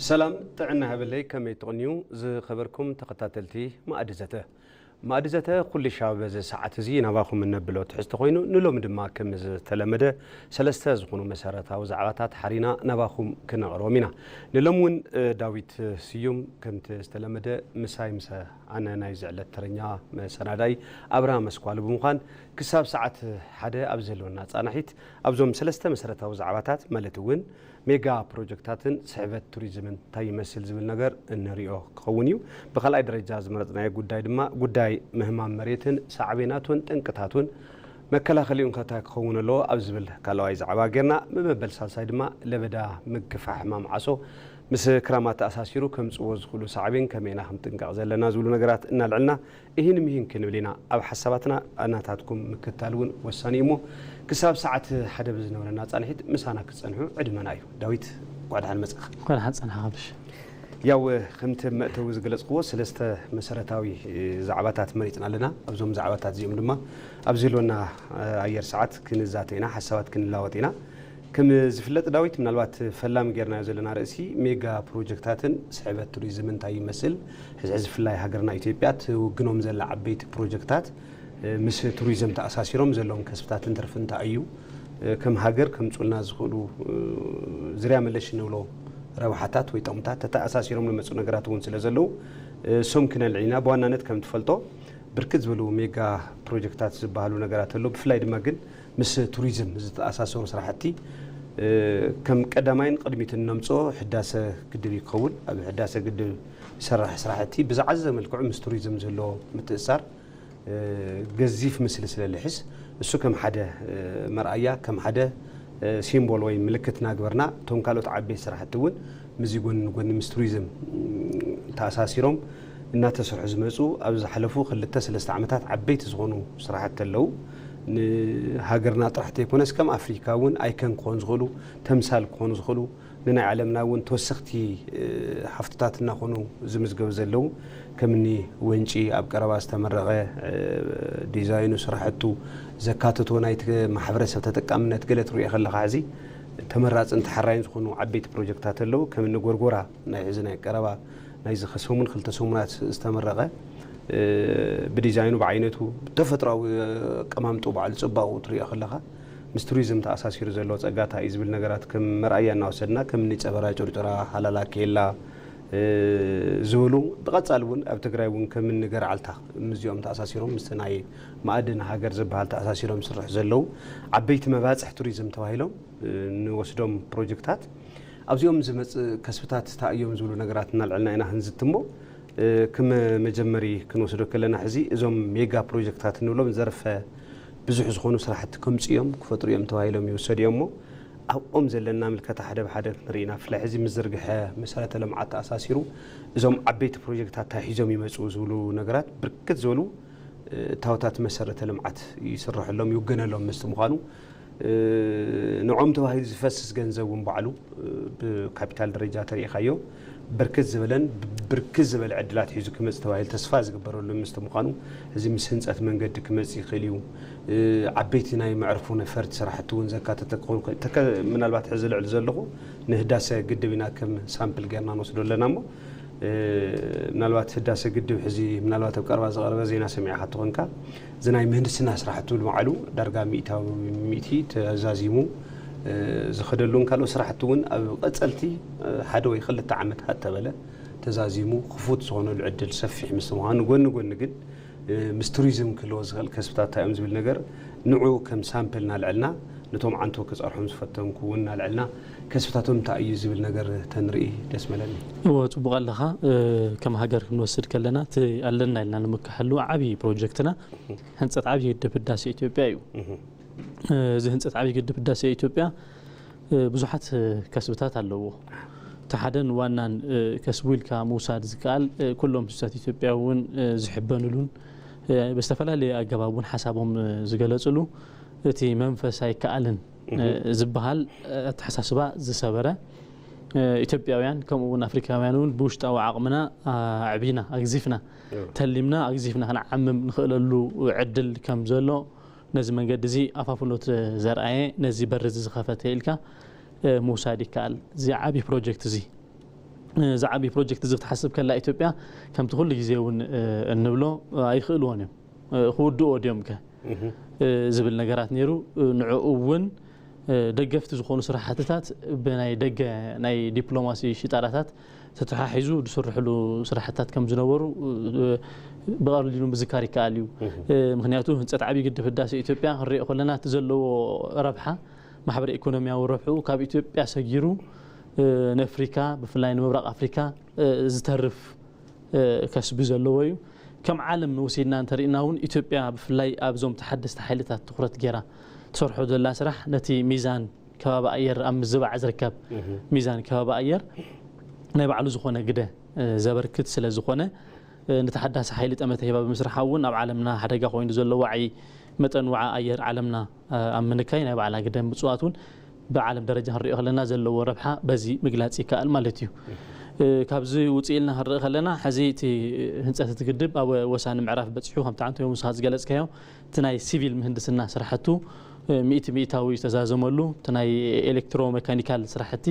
ሰላም ጥዕና ይሃበለይ፣ ከመይ ትቕንዩ ዝኸበርኩም ተኸታተልቲ ማእዲ ዘተ? ማእዲ ዘተ ኩሉ ሻው በዚ ሰዓት እዚ ናባኹም እነብሎ ትሕዝቶ ኮይኑ፣ ንሎሚ ድማ ከም ዝተለመደ ሰለስተ ዝኾኑ መሰረታዊ ዛዕባታት ሓሪና ናባኹም ክነቕርቦም ኢና። ንሎሚ እውን እ፣ ዳዊት ስዩም ከምቲ ዝተለመደ ምሳይ፣ ምስ ኣነ ናይ ዝዕለት ተረኛ መሰናዳይ ኣብርሃም መስኳሉ ብምዃን ክሳብ ሰዓት ሓደ ኣብ ዘለወና ጻናሒት ኣብዞም ሰለስተ መሰረታዊ ዛዕባታት ማለት እውን ሜጋ ፕሮጀክታትን ስሕበት ቱሪዝምን እንታይ ይመስል ዝብል ነገር እንሪኦ ክኸውን እዩ። ብኻልኣይ ደረጃ ዝመረጽናዮ ጉዳይ ድማ ጉዳይ ምህማም መሬትን ሳዕቤናቱን ጠንቅታቱን መከላኸሊኡ እንታይ ክኸውን ኣለዎ ኣብ ዝብል ካልኣዋይ ዛዕባ ጌርና፣ ብመበል ሳልሳይ ድማ ለበዳ ምግፋሕ ሕማም ዓሶ ምስ ክራማት ተኣሳሲሩ ከምጽዎ ዝኽእሉ ሳዕቤን ከመይ ኢና ክንጥንቀቕ ዘለና ዝብሉ ነገራት እናልዕልና እሂን ምሂን ክንብል ኢና። ኣብ ሓሳባትና ኣናታትኩም ምክታል እውን ወሳኒ እዩ እሞ፣ ክሳብ ሰዓት ሓደ ብዝነበረና ጻንሒት ምሳና ክትጸንሑ ዕድመና እዩ። ዳዊት፣ እንኳዕ ደሓን መጻእኻ። እንኳዕ ደሓን ጸናሕካ፣ ብሽ። ያው፣ ከምቲ መእተዊ ዝገለጽክዎ፣ ሰለስተ መሰረታዊ ዛዕባታት መሪጽና ኣለና። ኣብዞም ዛዕባታት እዚኦም ድማ ኣብ ዝህልወና ኣየር ሰዓት ክንዛተ ኢና፣ ሓሳባት ክንላወጥ ኢና። ከም ዝፍለጥ ዳዊት፣ ምናልባት ፈላም ጌርናዮ ዘለና ርእሲ ሜጋ ፕሮጀክታትን ስሕበት ቱሪዝም እንታይ ይመስል፣ ሕዚ ሕዚ ብፍላይ ሃገርና ኢትዮጵያ ትውግኖም ዘላ ዓበይቲ ፕሮጀክታት፣ እ፣ ምስ ቱሪዝም ተኣሳሲሮም ዘለዎም ከስብታትን ትርፊ እንታይ እዩ፣ እ፣ ከም ሃገር ከምጹልና ዝኽእሉ፣ እ፣ ዝርያ መለሽ እንብሎ ረብሓታት ወይ ጠቕምታት ተተኣሳሲሮም ዝመጹ ነገራት እውን ስለ ዘለዉ፣ እ፣ እሶም ክነልዕል ኢና። ብዋናነት ከም ትፈልጦ ብርክት ዝበሉ ሜጋ ፕሮጀክታት ዝበሃሉ ነገራት ኣለዉ። ብፍላይ ድማ ግን ምስ ቱሪዝም ዝተኣሳሰሩ ስራሕቲ፣ እ፣ ከም ቀዳማይን ቅድሚትን ነምጽኦ ህዳሰ ግድብ ይኸውን። ኣብ ህዳሰ ግድብ ዝሰራሕ ስራሕቲ ብዝዓዘዘ መልክዑ ምስ ቱሪዝም ዝህልዎ ምትእሳር፣ እ፣ ገዚፍ ምስሊ ስለ ልሕዝ፣ እሱ ከም ሓደ፣ እ፣ መርኣያ፣ ከም ሓደ፣ እ፣ ሲምቦል ወይ ምልክት እናግበርና፣ እቶም ካልኦት ዓበይቲ ስራሕቲ እውን ምስዚ ጎኒ ንጎኒ ምስ ቱሪዝም፣ ም፣ ተኣሳሲሮም እናተሰርሑ ዝመፁ፣ ኣብ ዝሓለፉ ክልተ ሰለስተ ዓመታት ዓበይቲ ዝኾኑ ስራሕቲ ኣለዉ። ንሃገርና ጥራሕ ዘይኮነስ፣ ከም ኣፍሪካ እውን ኣይከን ክኾኑ ዝኽእሉ፣ ተምሳል ክኾኑ ዝኽእሉ፣ ንናይ ዓለምና እውን ተወሰኽቲ፣ እ፣ ሃፍትታት እናኾኑ ዝምዝገቡ ዘለዉ፣ ከምኒ ወንጪ ኣብ ቀረባ ዝተመረቐ፣ እ፣ ዲዛይኑ፣ ስራሕቱ ዘካተቶ፣ ናይቲ ማሕበረሰብ ተጠቃምነት ገለ ትሪኦ ከለኻ፣ ሕዚ ተመራፅን ተሓራይን ዝኾኑ ዓበይቲ ፕሮጀክታት ኣለዉ። ከምኒ ጎርጎራ፣ ናይ ሕዚ ናይ ቀረባ ናይዚ ከሰሙን ክልተ ሰሙናት ዝተመረቐ፣ እ፣ ብዲዛይኑ፣ ብዓይነቱ፣ ብተፈጥሮኣዊ ኣቀማምጦ ባዕሉ ጽባቑ ትሪኦ ከለኻ፣ ምስ ቱሪዝም ተኣሳሲሩ ዘሎ ጸጋ እንታይ እዩ ዝብል ነገራት ከም መርኣያ እናወሰድና፣ ከምኒ ጸበራ ጩርጩራ፣ ሃላላ ኬላ፣ እ፣ ዝበሉ፣ ብቐጻሊ እውን ኣብ ትግራይ እውን ከምኒ ገርዓልታ ምስዚኦም ተኣሳሲሮም፣ ምስቲ ናይ ማእድን ሃገር ዝበሃል ተኣሳሲሮም ዝስርሑ ዘለዉ ዓበይቲ መባጽሕ ቱሪዝም ተባሂሎም፣ እ፣ ንወስዶም ፕሮጀክታት ኣብዚኦም ዝመጽእ ከስብታት እንታይ እዮም ዝብሉ ነገራት እናልዐልና ኢና ክንዝቲ እሞ፣ እ፣ ከም መጀመሪ ክንወስዶ ከለና፣ ሕዚ እዞም ሜጋ ፕሮጀክታት እንብሎም ዘርፈ ብዙሕ ዝኾኑ ስራሕቲ ከምጽኡ እዮም፣ ክፈጥሩ እዮም ተባሂሎም ይውሰዱ እዮም እሞ፣ ኣብኦም ዘለና ምልከታ ሓደ ብሓደ ክንርኢ ኢና። ብፍላይ ሕዚ ምስ ዝርግሐ መሰረተ ልምዓት ተኣሳሲሩ፣ እዞም ዓበይቲ ፕሮጀክታት እንታይ ሒዞም ይመጽኡ ዝብሉ ነገራት ብርክት ዝበሉ፣ እ፣ እታወታት መሰረተ ልምዓት ይስረሐሎም፣ ይውገነሎም ምስቲ ምዃኑ፣ እ፣ ንዖም ተባሂሉ ዝፈስስ ገንዘብ እውን ባዕሉ፣ እ፣ ብካፒታል ደረጃ ተሪኢኻዮ ብርክት ዝበለን ብርክት ዝበለ ዕድላት ሒዙ ክመጽእ ተባሂሉ ተስፋ ዝግበረሉ ምስቲ ምዃኑ፣ እዚ ምስ ህንጸት መንገዲ ክመጽእ ይኽእል እዩ። እ፣ ዓበይቲ ናይ መዕርፎ ነፈርቲ ስራሕቲ እውን ዘካተተ ክኸውን ይኽእል። ተከ-፣ ምናልባት ሕዚ ልዕሊ ዘለኹ ንህዳሰ ግድብ ኢና ከም ሳምፕል ጌርና ንወስዶ ኣለና እሞ፣ እ፣ ምናልባት ህዳሰ ግድብ ሕዚ ምናልባት ኣብ ቀረባ ዝቐረበ ዜና ሰሚዕኻ ትኾንካ። እዚ ናይ ምህንድስና ስራሕቱ ንባዕሉ ዳርጋ ሚእታዊ ሚእቲ ተዛዚሙ፣ እ፣ ዝኸደሉን ካልኦት ስራሕቲ እውን ኣብ ቀጸልቲ፣ እ፣ ሓደ ወይ ክልተ ዓመት ሃተበለ ተዛዚሙ ክፉት ዝኾነሉ ዕድል ሰፊሕ ምስ ምዃኑ፣ ጎኒ ጎኒ ግን፣ እ፣ ምስ ቱሪዝም ክህልዎ ዝኽእል ከስብታት እንታይ እዮም ዝብል ነገር ንዑ ከም ሳምፕል እናልዐልና፣ ነቶም ዓንቶ ክጸርሖም ዝፈተንኩ እውን እናልዐልና፣ ከስብታቶም እንታይ እዩ ዝብል ነገር ተንርኢ ደስ መለኒ። እወ፣ ጽቡቕ ኣለኻ። እ፣ ከም ሃገር ክንወስድ ከለና፣ እቲ ኣለና ኢልና ንምክሐሉ ዓብዪ ፕሮጀክትና ህንጸት ዓብዪ ግድብ ህዳሴ ኢትዮጵያ እዩ። እህ። እ፣ እዚ ህንጸት ዓብዪ ግድብ ህዳሴ ኢትዮጵያ፣ እ፣ ብዙሓት፣ እ፣ ከስብታት ኣለዎ። እቲ ሓደን ዋናን፣ እ፣ ከስቡ ኢልካ ምውሳድ ዝከኣል፣ እ፣ ኩሎም ህዝብታት ኢትዮጵያ እውን፣ እ፣ ዝሕበንሉን፣ እ፣ ብዝተፈላለየ ኣገባብ እውን ሓሳቦም፣ እ፣ ዝገለጽሉ፣ እቲ መንፈስ ኣይከኣልን፣ እ፣ እህ። ዝበሃል፣ እ፣ ኣተሓሳስባ ዝሰበረ፣ እ፣ ኢትዮጵያውያን ከምኡ እውን ኣፍሪካውያን እውን ብውሽጣዊ ዓቕምና ኣዕቢና፣ ኣግዚፍና፣ እህ። ተሊምና፣ ኣግዚፍና ክንዓምም ንኽእለሉ ዕድል ከም ዘሎ ነዚ መንገዲ እዚ ኣፋፍኖት ዘርኣየ፣ ነዚ በር እዚ ዝኸፈተ ኢልካ ምውሳድ ይከኣል። እዚ ዓቢ ፕሮጀክት እዚ እዚ ዓቢ ፕሮጀክት እዚ ክትሓስብ ከላ ኢትዮጵያ ከምቲ ኩሉ ግዜ እውን እንብሎ ኣይኽእልዎን እዮም። ክውድእዎ ድዮም ከ ዝብል ነገራት ነይሩ። ንዕኡ እውን ደገፍቲ ዝኾኑ ስራሕትታት ብናይ ደገ ናይ ዲፕሎማሲ ሽጣራታት ተተሓሒዙ ዝስርሕሉ ስራሕትታት ከም ዝነበሩ ብቐሊሉ ምዝካር ይከኣል እዩ። ምክንያቱ ህንፀት ዓብዪ ግድብ ህዳሴ ኢትዮጵያ ክንሪኦ ከለና እቲ ዘለዎ ረብሓ፣ ማሕበረ ኢኮኖሚያዊ ረብሑ ካብ ኢትዮጵያ ሰጊሩ ንኣፍሪካ፣ ብፍላይ ንምብራቕ ኣፍሪካ ዝተርፍ ከስቢ ዘለዎ እዩ። ከም ዓለም ወሲድና እንተሪእና እውን ኢትዮጵያ ብፍላይ ኣብዞም ተሓደስቲ ሓይልታት ትኹረት ገይራ ትሰርሖ ዘላ ስራሕ ነቲ ሚዛን ከባቢ ኣየር ኣብ ምዝባዕ ዝርከብ ሚዛን ከባቢ ኣየር ናይ ባዕሉ ዝኾነ ግደ ዘበርክት ስለ ዝኾነ ንተሓዳሲ ሓይሊ ጠመተ ሂባ ብምስርሓ እውን ኣብ ዓለምና ሓደጋ ኮይኑ ዘሎ ዋዒ መጠን ዋዒ ኣየር ዓለምና ኣብ ምንካይ ናይ ባዕላ ግደ ምፅዋት እውን ብዓለም ደረጃ ክንሪኦ ከለና ዘለዎ ረብሓ በዚ ምግላፅ ይከኣል ማለት እዩ። ካብዚ ውፅእ ኢልና ክንርኢ ከለና ሕዚ እቲ ህንፀት እቲ ግድብ ኣብ ወሳኒ ምዕራፍ በፂሑ ከምቲ ዓንቶ ውስኻ ዝገለፅካዮ እቲ ናይ ሲቪል ምህንድስና ስራሕቱ ሚእቲ ሚእታዊ ዝተዛዘመሉ እቲ ናይ ኤሌክትሮ ሜካኒካል ስራሕቲ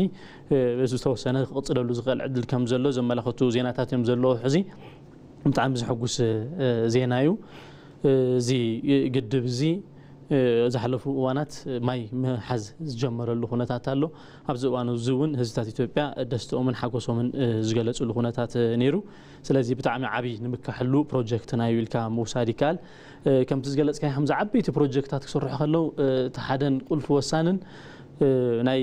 ዝተወሰነ ክቕፅለሉ ዝኽእል ዕድል ከም ዘሎ ዘመላኸቱ ዜናታት እዮም ዘለዉ። ሕዚ ብጣዕሚ ዘሐጉስ ዜና እዩ። እዚ ግድብ እዚ ዝሓለፉ እዋናት ማይ ምሓዝ ዝጀመረሉ ኩነታት ኣሎ። ኣብዚ እዋን እዚ እውን ህዝብታት ኢትዮጵያ ደስተኦምን ሓጎሶምን ዝገለፅሉ ኩነታት ነይሩ። ስለዚ ብጣዕሚ ዓብዪ ንምካሕሉ ፕሮጀክት ናዩ ኢልካ ምውሳድ ይከኣል። ከምቲ ዝገለፅካዮ ከምዚ ዓበይቲ ፕሮጀክታት ክስርሑ ከለዉ እቲ ሓደን ቁልፊ ወሳንን ናይ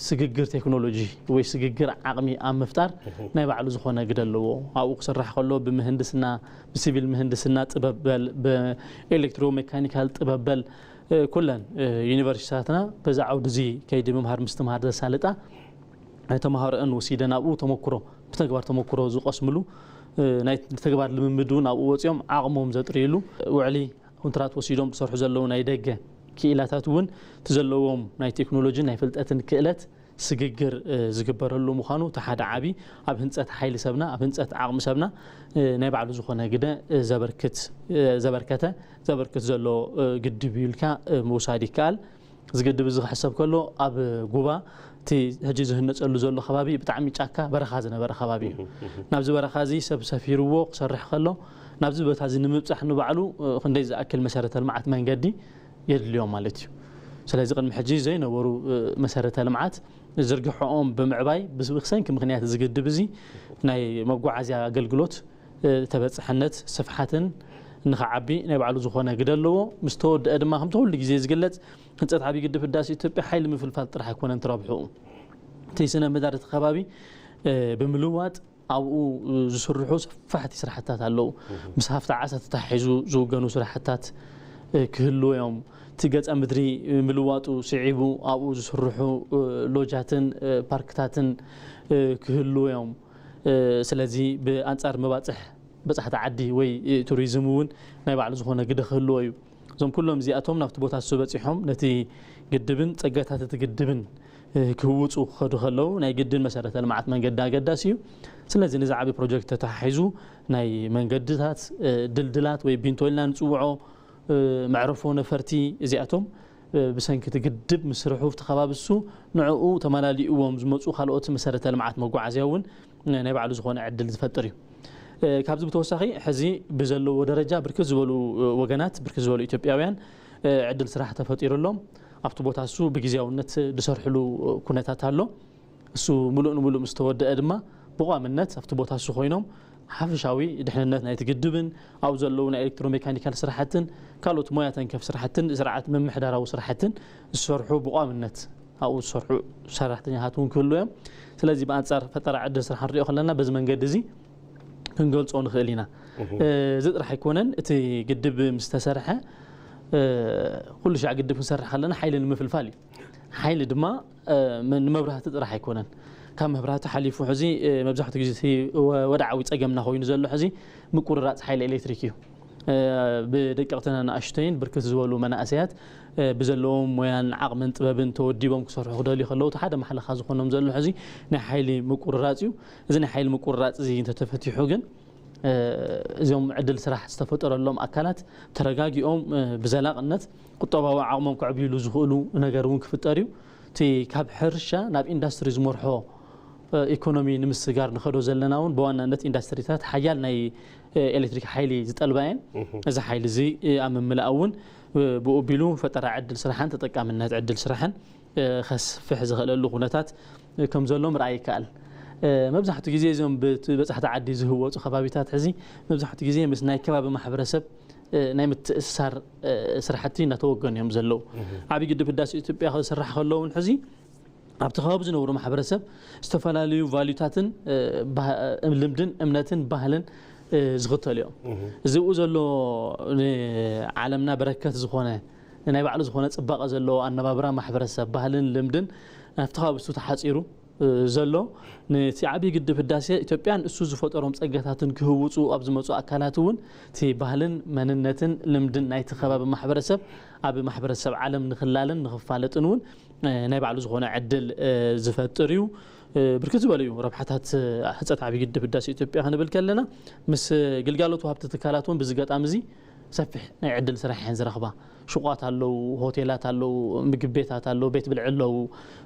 ስግግር ቴክኖሎጂ ወይ ስግግር ዓቕሚ ኣብ ምፍጣር ናይ ባዕሉ ዝኾነ ግደ ኣለዎ። ኣብኡ ክስራሕ ከሎ ብምህንድስና ብሲቪል ምህንድስና ጥበብ በል ብኤሌክትሮሜካኒካል ጥበብ በል ኩለን ዩኒቨርሲቲታትና በዚ ዓውዲ እዚ ከይዲ ምምሃር ምስትምሃር ዘሳልጣ ተምሃሮአን ወሲደን ኣብኡ ተመክሮ ብተግባር ተመክሮ ዝቐስምሉ ናይ ተግባር ልምምድ እውን ኣብኡ ወፂኦም ዓቕሞም ዘጥርይሉ ውዕሊ ኮንትራት ወሲዶም ዝሰርሑ ዘለዉ ናይ ደገ ክኢላታት እውን እቲ ዘለዎም ናይ ቴክኖሎጂን ናይ ፍልጠትን ክእለት ስግግር ዝግበረሉ ምዃኑ እቲ ሓደ ዓቢ ኣብ ህንፀት ሓይሊ ሰብና ኣብ ህንፀት ዓቕሚ ሰብና ናይ ባዕሉ ዝኾነ ግደ ዘበርክት ዘበርከተ ዘበርክት ዘሎ ግድብ እዩ ኢልካ ምውሳድ ይከኣል። እዚ ግድብ እዚ ክሕሰብ ከሎ ኣብ ጉባ እቲ ሕጂ ዝህነፀሉ ዘሎ ከባቢ ብጣዕሚ ጫካ በረኻ ዝነበረ ከባቢ እዩ። ናብዚ በረኻ እዚ ሰብ ሰፊርዎ ክሰርሕ ከሎ ናብዚ ቦታ እዚ ንምብፃሕ ንባዕሉ ክንደይ ዝኣክል መሰረተ ልምዓት መንገዲ የድልዮም ማለት እዩ። ስለዚ ቅድሚ ሕጂ ዘይነበሩ መሰረተ ልምዓት ዝርግሐኦም ብምዕባይ ብሰንኪ ምክንያት እዚ ግድብ እዚ ናይ መጓዓዝያ ኣገልግሎት ተበፃሕነት ስፍሓትን ንኽዓቢ ናይ ባዕሉ ዝኾነ ግደ ኣለዎ። ምስ ተወደአ ድማ ከምቲ ኩሉ ግዜ ዝግለፅ ህንፀት ዓብዪ ግድብ ህዳሴ ኢትዮጵያ ሓይሊ ምፍልፋል ጥራሕ ኣይኮነን ትረብሑ እቲ ስነ ምህዳር እቲ ከባቢ ብምልዋጥ ኣብኡ ዝስርሑ ሰፋሕቲ ስራሕትታት ኣለዉ። ምስ ሃፍቲ ዓሳ ተተሓሒዙ ዝውገኑ ስራሕትታት ክህልዉ እዮም። እቲ ገፀ ምድሪ ምልዋጡ ስዒቡ ኣብኡ ዝስርሑ ሎጃትን ፓርክታትን ክህልዉ እዮም። ስለዚ ብኣንፃር መባፅሕ በፃሕቲ ዓዲ ወይ ቱሪዝም እውን ናይ ባዕሉ ዝኾነ ግደ ክህልዎ እዩ። እዞም ኩሎም እዚኣቶም ናብቲ ቦታ እሱ በፂሖም ነቲ ግድብን ፀጋታት እቲ ግድብን ክህውፁ ክኸዱ ከለዉ ናይ ግድን መሰረተ ልምዓት መንገዲ ኣገዳሲ እዩ። ስለዚ ነዚ ዓብዪ ፕሮጀክት ተተሓሒዙ ናይ መንገድታት ድልድላት ወይ ቢንቶ ኢልና ንፅውዖ መዕረፎ ነፈርቲ እዚኣቶም ብሰንኪ እቲ ግድብ ምስርሑ እቲ ከባቢ እሱ ንዕኡ ተመላሊእዎም ዝመፁ ካልኦት መሰረተ ልምዓት መጓዓዝያ እውን ናይ ባዕሉ ዝኾነ ዕድል ዝፈጥር እዩ። ካብዚ ብተወሳኺ ሕዚ ብዘለዎ ደረጃ ብርክት ዝበሉ ወገናት ብርክት ዝበሉ ኢትዮጵያውያን ዕድል ስራሕ ተፈጢሩሎም ኣብቲ ቦታ እሱ ብግዜያውነት ዝሰርሕሉ ኩነታት ኣሎ። እሱ ምሉእ ንምሉእ ምስ ተወደአ ድማ ብቋምነት ኣብቲ ቦታ እሱ ኮይኖም ሓፈሻዊ ድሕንነት ናይቲ ግድብን ኣብኡ ዘለዉ ናይ ኤሌክትሮሜካኒካል ስራሕትን ካልኦት ሞያ ተንከፍ ስራሕትን ስርዓት ምምሕዳራዊ ስራሕትን ዝሰርሑ ብቋምነት ኣብኡ ዝሰርሑ ሰራሕተኛታት እውን ክህሉ እዮም። ስለዚ ብኣንፃር ፈጠራ ዕድል ስራሕ ንሪኦ ከለና በዚ መንገዲ እዚ ክንገልፆ ንኽእል ኢና። እዚ ጥራሕ ኣይኮነን፣ እቲ ግድብ ምስ ተሰርሐ ኩሉ ሻዕ ግድብ ክንሰርሕ ከለና ሓይሊ ንምፍልፋል እዩ። ሓይሊ ድማ ንመብራህቲ ጥራሕ ኣይኮነን። ካብ መብራህቲ ሓሊፉ ሕዚ መብዛሕትኡ ግዜ እቲ ወድዓዊ ፀገምና ኮይኑ ዘሎ ሕዚ ምቁርራፅ ሓይሊ ኤሌክትሪክ እዩ። ብደቀቕትን ኣናእሽተይን ብርክት ዝበሉ መናእሰያት ብዘለዎም ሞያን ዓቕምን ጥበብን ተወዲቦም ክሰርሑ ክደልዩ ከለዉ እቲ ሓደ ማሕለኻ ዝኾኖም ዘሎ ሕዚ ናይ ሓይሊ ምቁርራፅ እዩ። እዚ ናይ ሓይሊ ምቁርራፅ እዚ እንተተፈቲሑ ግን እዚኦም ዕድል ስራሕ ዝተፈጠረሎም ኣካላት ተረጋጊኦም ብዘላቕነት ቁጠባዊ ዓቕሞም ከዕብይሉ ዝኽእሉ ነገር እውን ክፍጠር እዩ። እቲ ካብ ሕርሻ ናብ ኢንዳስትሪ ዝመርሖ ኢኮኖሚ ንምስጋር ንኸዶ ዘለና እውን ብዋናነት ኢንዳስትሪታት ሓያል ናይ ኤሌክትሪክ ሓይሊ ዝጠልባ እየን። እዚ ሓይሊ እዚ ኣብ ምምላእ እውን ብኡ ኣቢሉ ፈጠራ ዕድል ስራሕን ተጠቃምነት ዕድል ስራሕን ከስፍሕ ዝኽእለሉ ኩነታት ከም ዘሎ ምርኣይ ይከኣል። መብዛሕትኡ ግዜ እዞም በፃሕቲ ዓዲ ዝህወፁ ከባቢታት ሕዚ መብዛሕትኡ ግዜ ምስ ናይ ከባቢ ማሕበረሰብ ናይ ምትእስሳር ስራሕቲ እናተወገኑ እዮም ዘለዉ። ዓብዪ ግድብ ህዳሴ ኢትዮጵያ ክስራሕ ከሎ እውን ሕዚ ኣብቲ ከባቢ ዝነብሩ ማሕበረሰብ ዝተፈላለዩ ቫልዩታትን ልምድን እምነትን ባህልን ዝኽተሉ እዮም። እዚ ብኡ ዘሎ ንዓለምና በረከት ዝኾነ ናይ ባዕሉ ዝኾነ ፅባቐ ዘለዎ ኣነባብራ ማሕበረሰብ ባህልን ልምድን ኣብቲ ከባቢ እሱ ተሓፂሩ ዘሎ ነቲ ዓብዪ ግድብ ህዳሴ ኢትዮጵያን እሱ ዝፈጠሮም ፀገታትን ክህውፁ ኣብ ዝመፁ ኣካላት እውን እቲ ባህልን መንነትን ልምድን ናይቲ ከባቢ ማሕበረሰብ ኣብ ማሕበረሰብ ዓለም ንክላለን ንክፋለጥን እውን ናይ ባዕሉ ዝኾነ ዕድል ዝፈጥር እዩ። ብርክት ዝበሉ እዩ ረብሓታት ህፀት ዓብዪ ግድብ ህዳሴ ኢትዮጵያ ክንብል ከለና ምስ ግልጋሎት ወሃብቲ ትካላት እውን ብዚ ገጣሚ እዚ ሰፊሕ ናይ ዕድል ስራሕ እየን ዝረኽባ። ሹቋት ኣለዉ፣ ሆቴላት ኣለዉ፣ ምግቢ ቤታት ኣለዉ፣ ቤት ብልዒ ኣለዉ።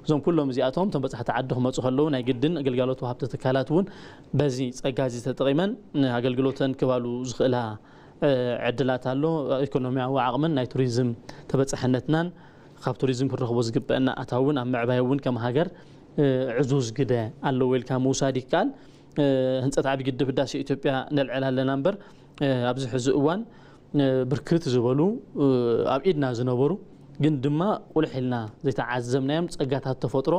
እዞም ኩሎም እዚኣቶም እቶም በፃሕቲ ዓዲ ክመፁ ከለዉ ናይ ግድን ግልጋሎት ወሃብቲ ትካላት እውን በዚ ፀጋ እዚ ተጠቒመን ኣገልግሎተን ክባሉ ዝኽእላ ዕድላት ኣሎ። ኢኮኖሚያዊ ዓቕምን ናይ ቱሪዝም ተበፃሕነትናን ካብ ቱሪዝም ክንረኽቦ ዝግበአና ኣታዊ እውን ኣብ ምዕባይ እውን ከም ሃገር ዕዙዝ ግደ ኣለዎ ኢልካ ምውሳድ ይከኣል። ህንፀት ዓብዪ ግድብ ህዳሴ ኢትዮጵያ ነልዕል ኣለና እምበር ኣብዚ ሕዚ እዋን ብርክት ዝበሉ ኣብ ኢድና ዝነበሩ ግን ድማ ቁልሕ ኢልና ዘይተዓዘብናዮም ፀጋታት ተፈጥሮ